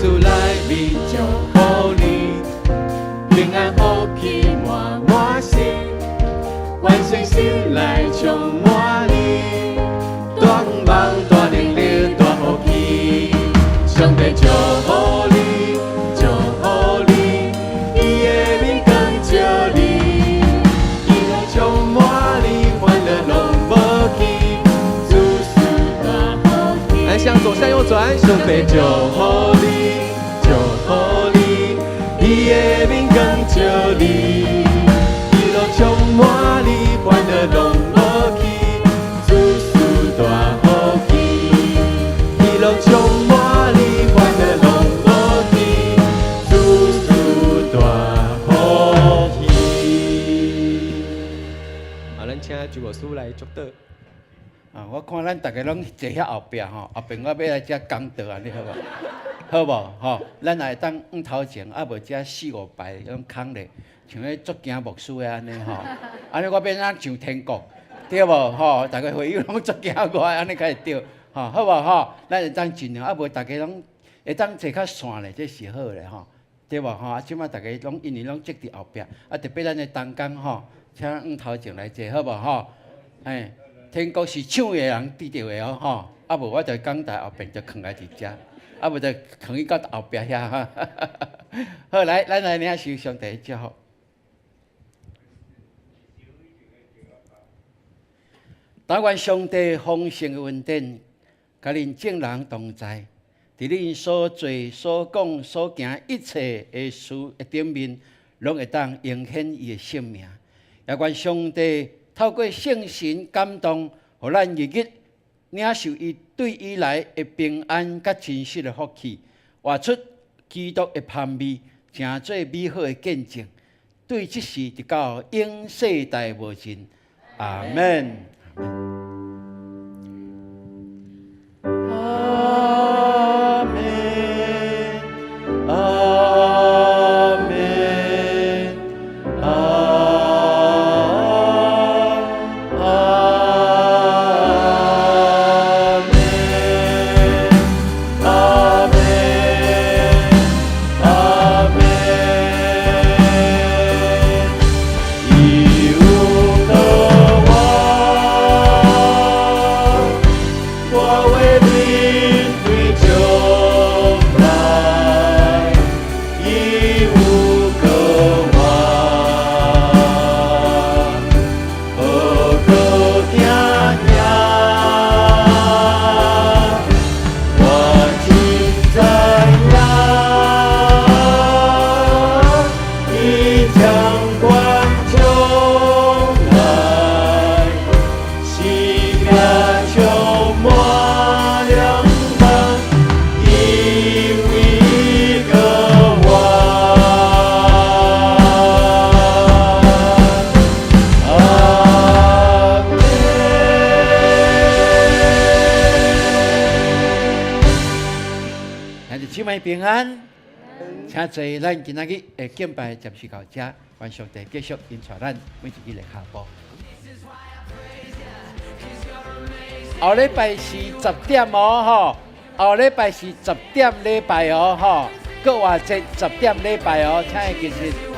Speaker 6: 主來面祝福你，平安福氣滿滿心，願聖神來充滿你，大願望大能力大福氣，上帝祝福你，祝福你，伊的面光照你，喜樂充滿你，煩惱攏無去，諸事大福氣。
Speaker 9: 來向左向右轉，
Speaker 6: 上帝祝福你。祝福你，伊的面光照你，喜樂充滿你，煩惱攏無去，諸事大福氣。喜樂充滿你，煩惱攏無去，諸事大福氣。
Speaker 9: 好，咱請周牧師來祝禱。
Speaker 8: 啊，我看咱逐家攏坐遐後壁吼，後邊我欲來遮講道按呢好無？好無？吼，咱也會當往頭前，啊無遮四五排攏空咧，像彼足驚牧師的按呢吼。按呢我欲怎上天國？對無？吼，逐家會友攏足驚我，按呢才會對。吼，好無？吼，咱會當盡量，啊無逐家攏會當坐較散咧，這是好咧吼，對無？吼，啊，這擺逐家攏因為攏擠佇後壁，啊，特別咱的同工吼，請往頭前來坐，好無？吼，嘿，天國是搶的人得著的哦，吼，啊無我就講台後邊就囥來佇遮。啊，無就囥去到後壁遐哈。好，來，咱來領受上帝祝福。但願上帝豐盛的恩典，佮恁眾人同在，佇恁所做、所講、所行一切的事的頂面，攏會當榮顯伊的聖名。也願上帝透過聖神感動，予咱日日領受伊對伊來的平安佮真實的福氣，活出基督的芳味，成做美好的見證。對這時直到永世代無盡。阿們。
Speaker 6: 阿們，阿們，阿阿們，阿們，阿們。伊有渴望。
Speaker 8: 兄弟姊妹平安，請坐。咱今仔日的敬拜暫時到這，願上帝繼續引帶咱每一日的腳步。後禮拜是10點哦，吼！後禮拜是十點禮拜哦，吼！復活節十點禮拜哦，請會記得。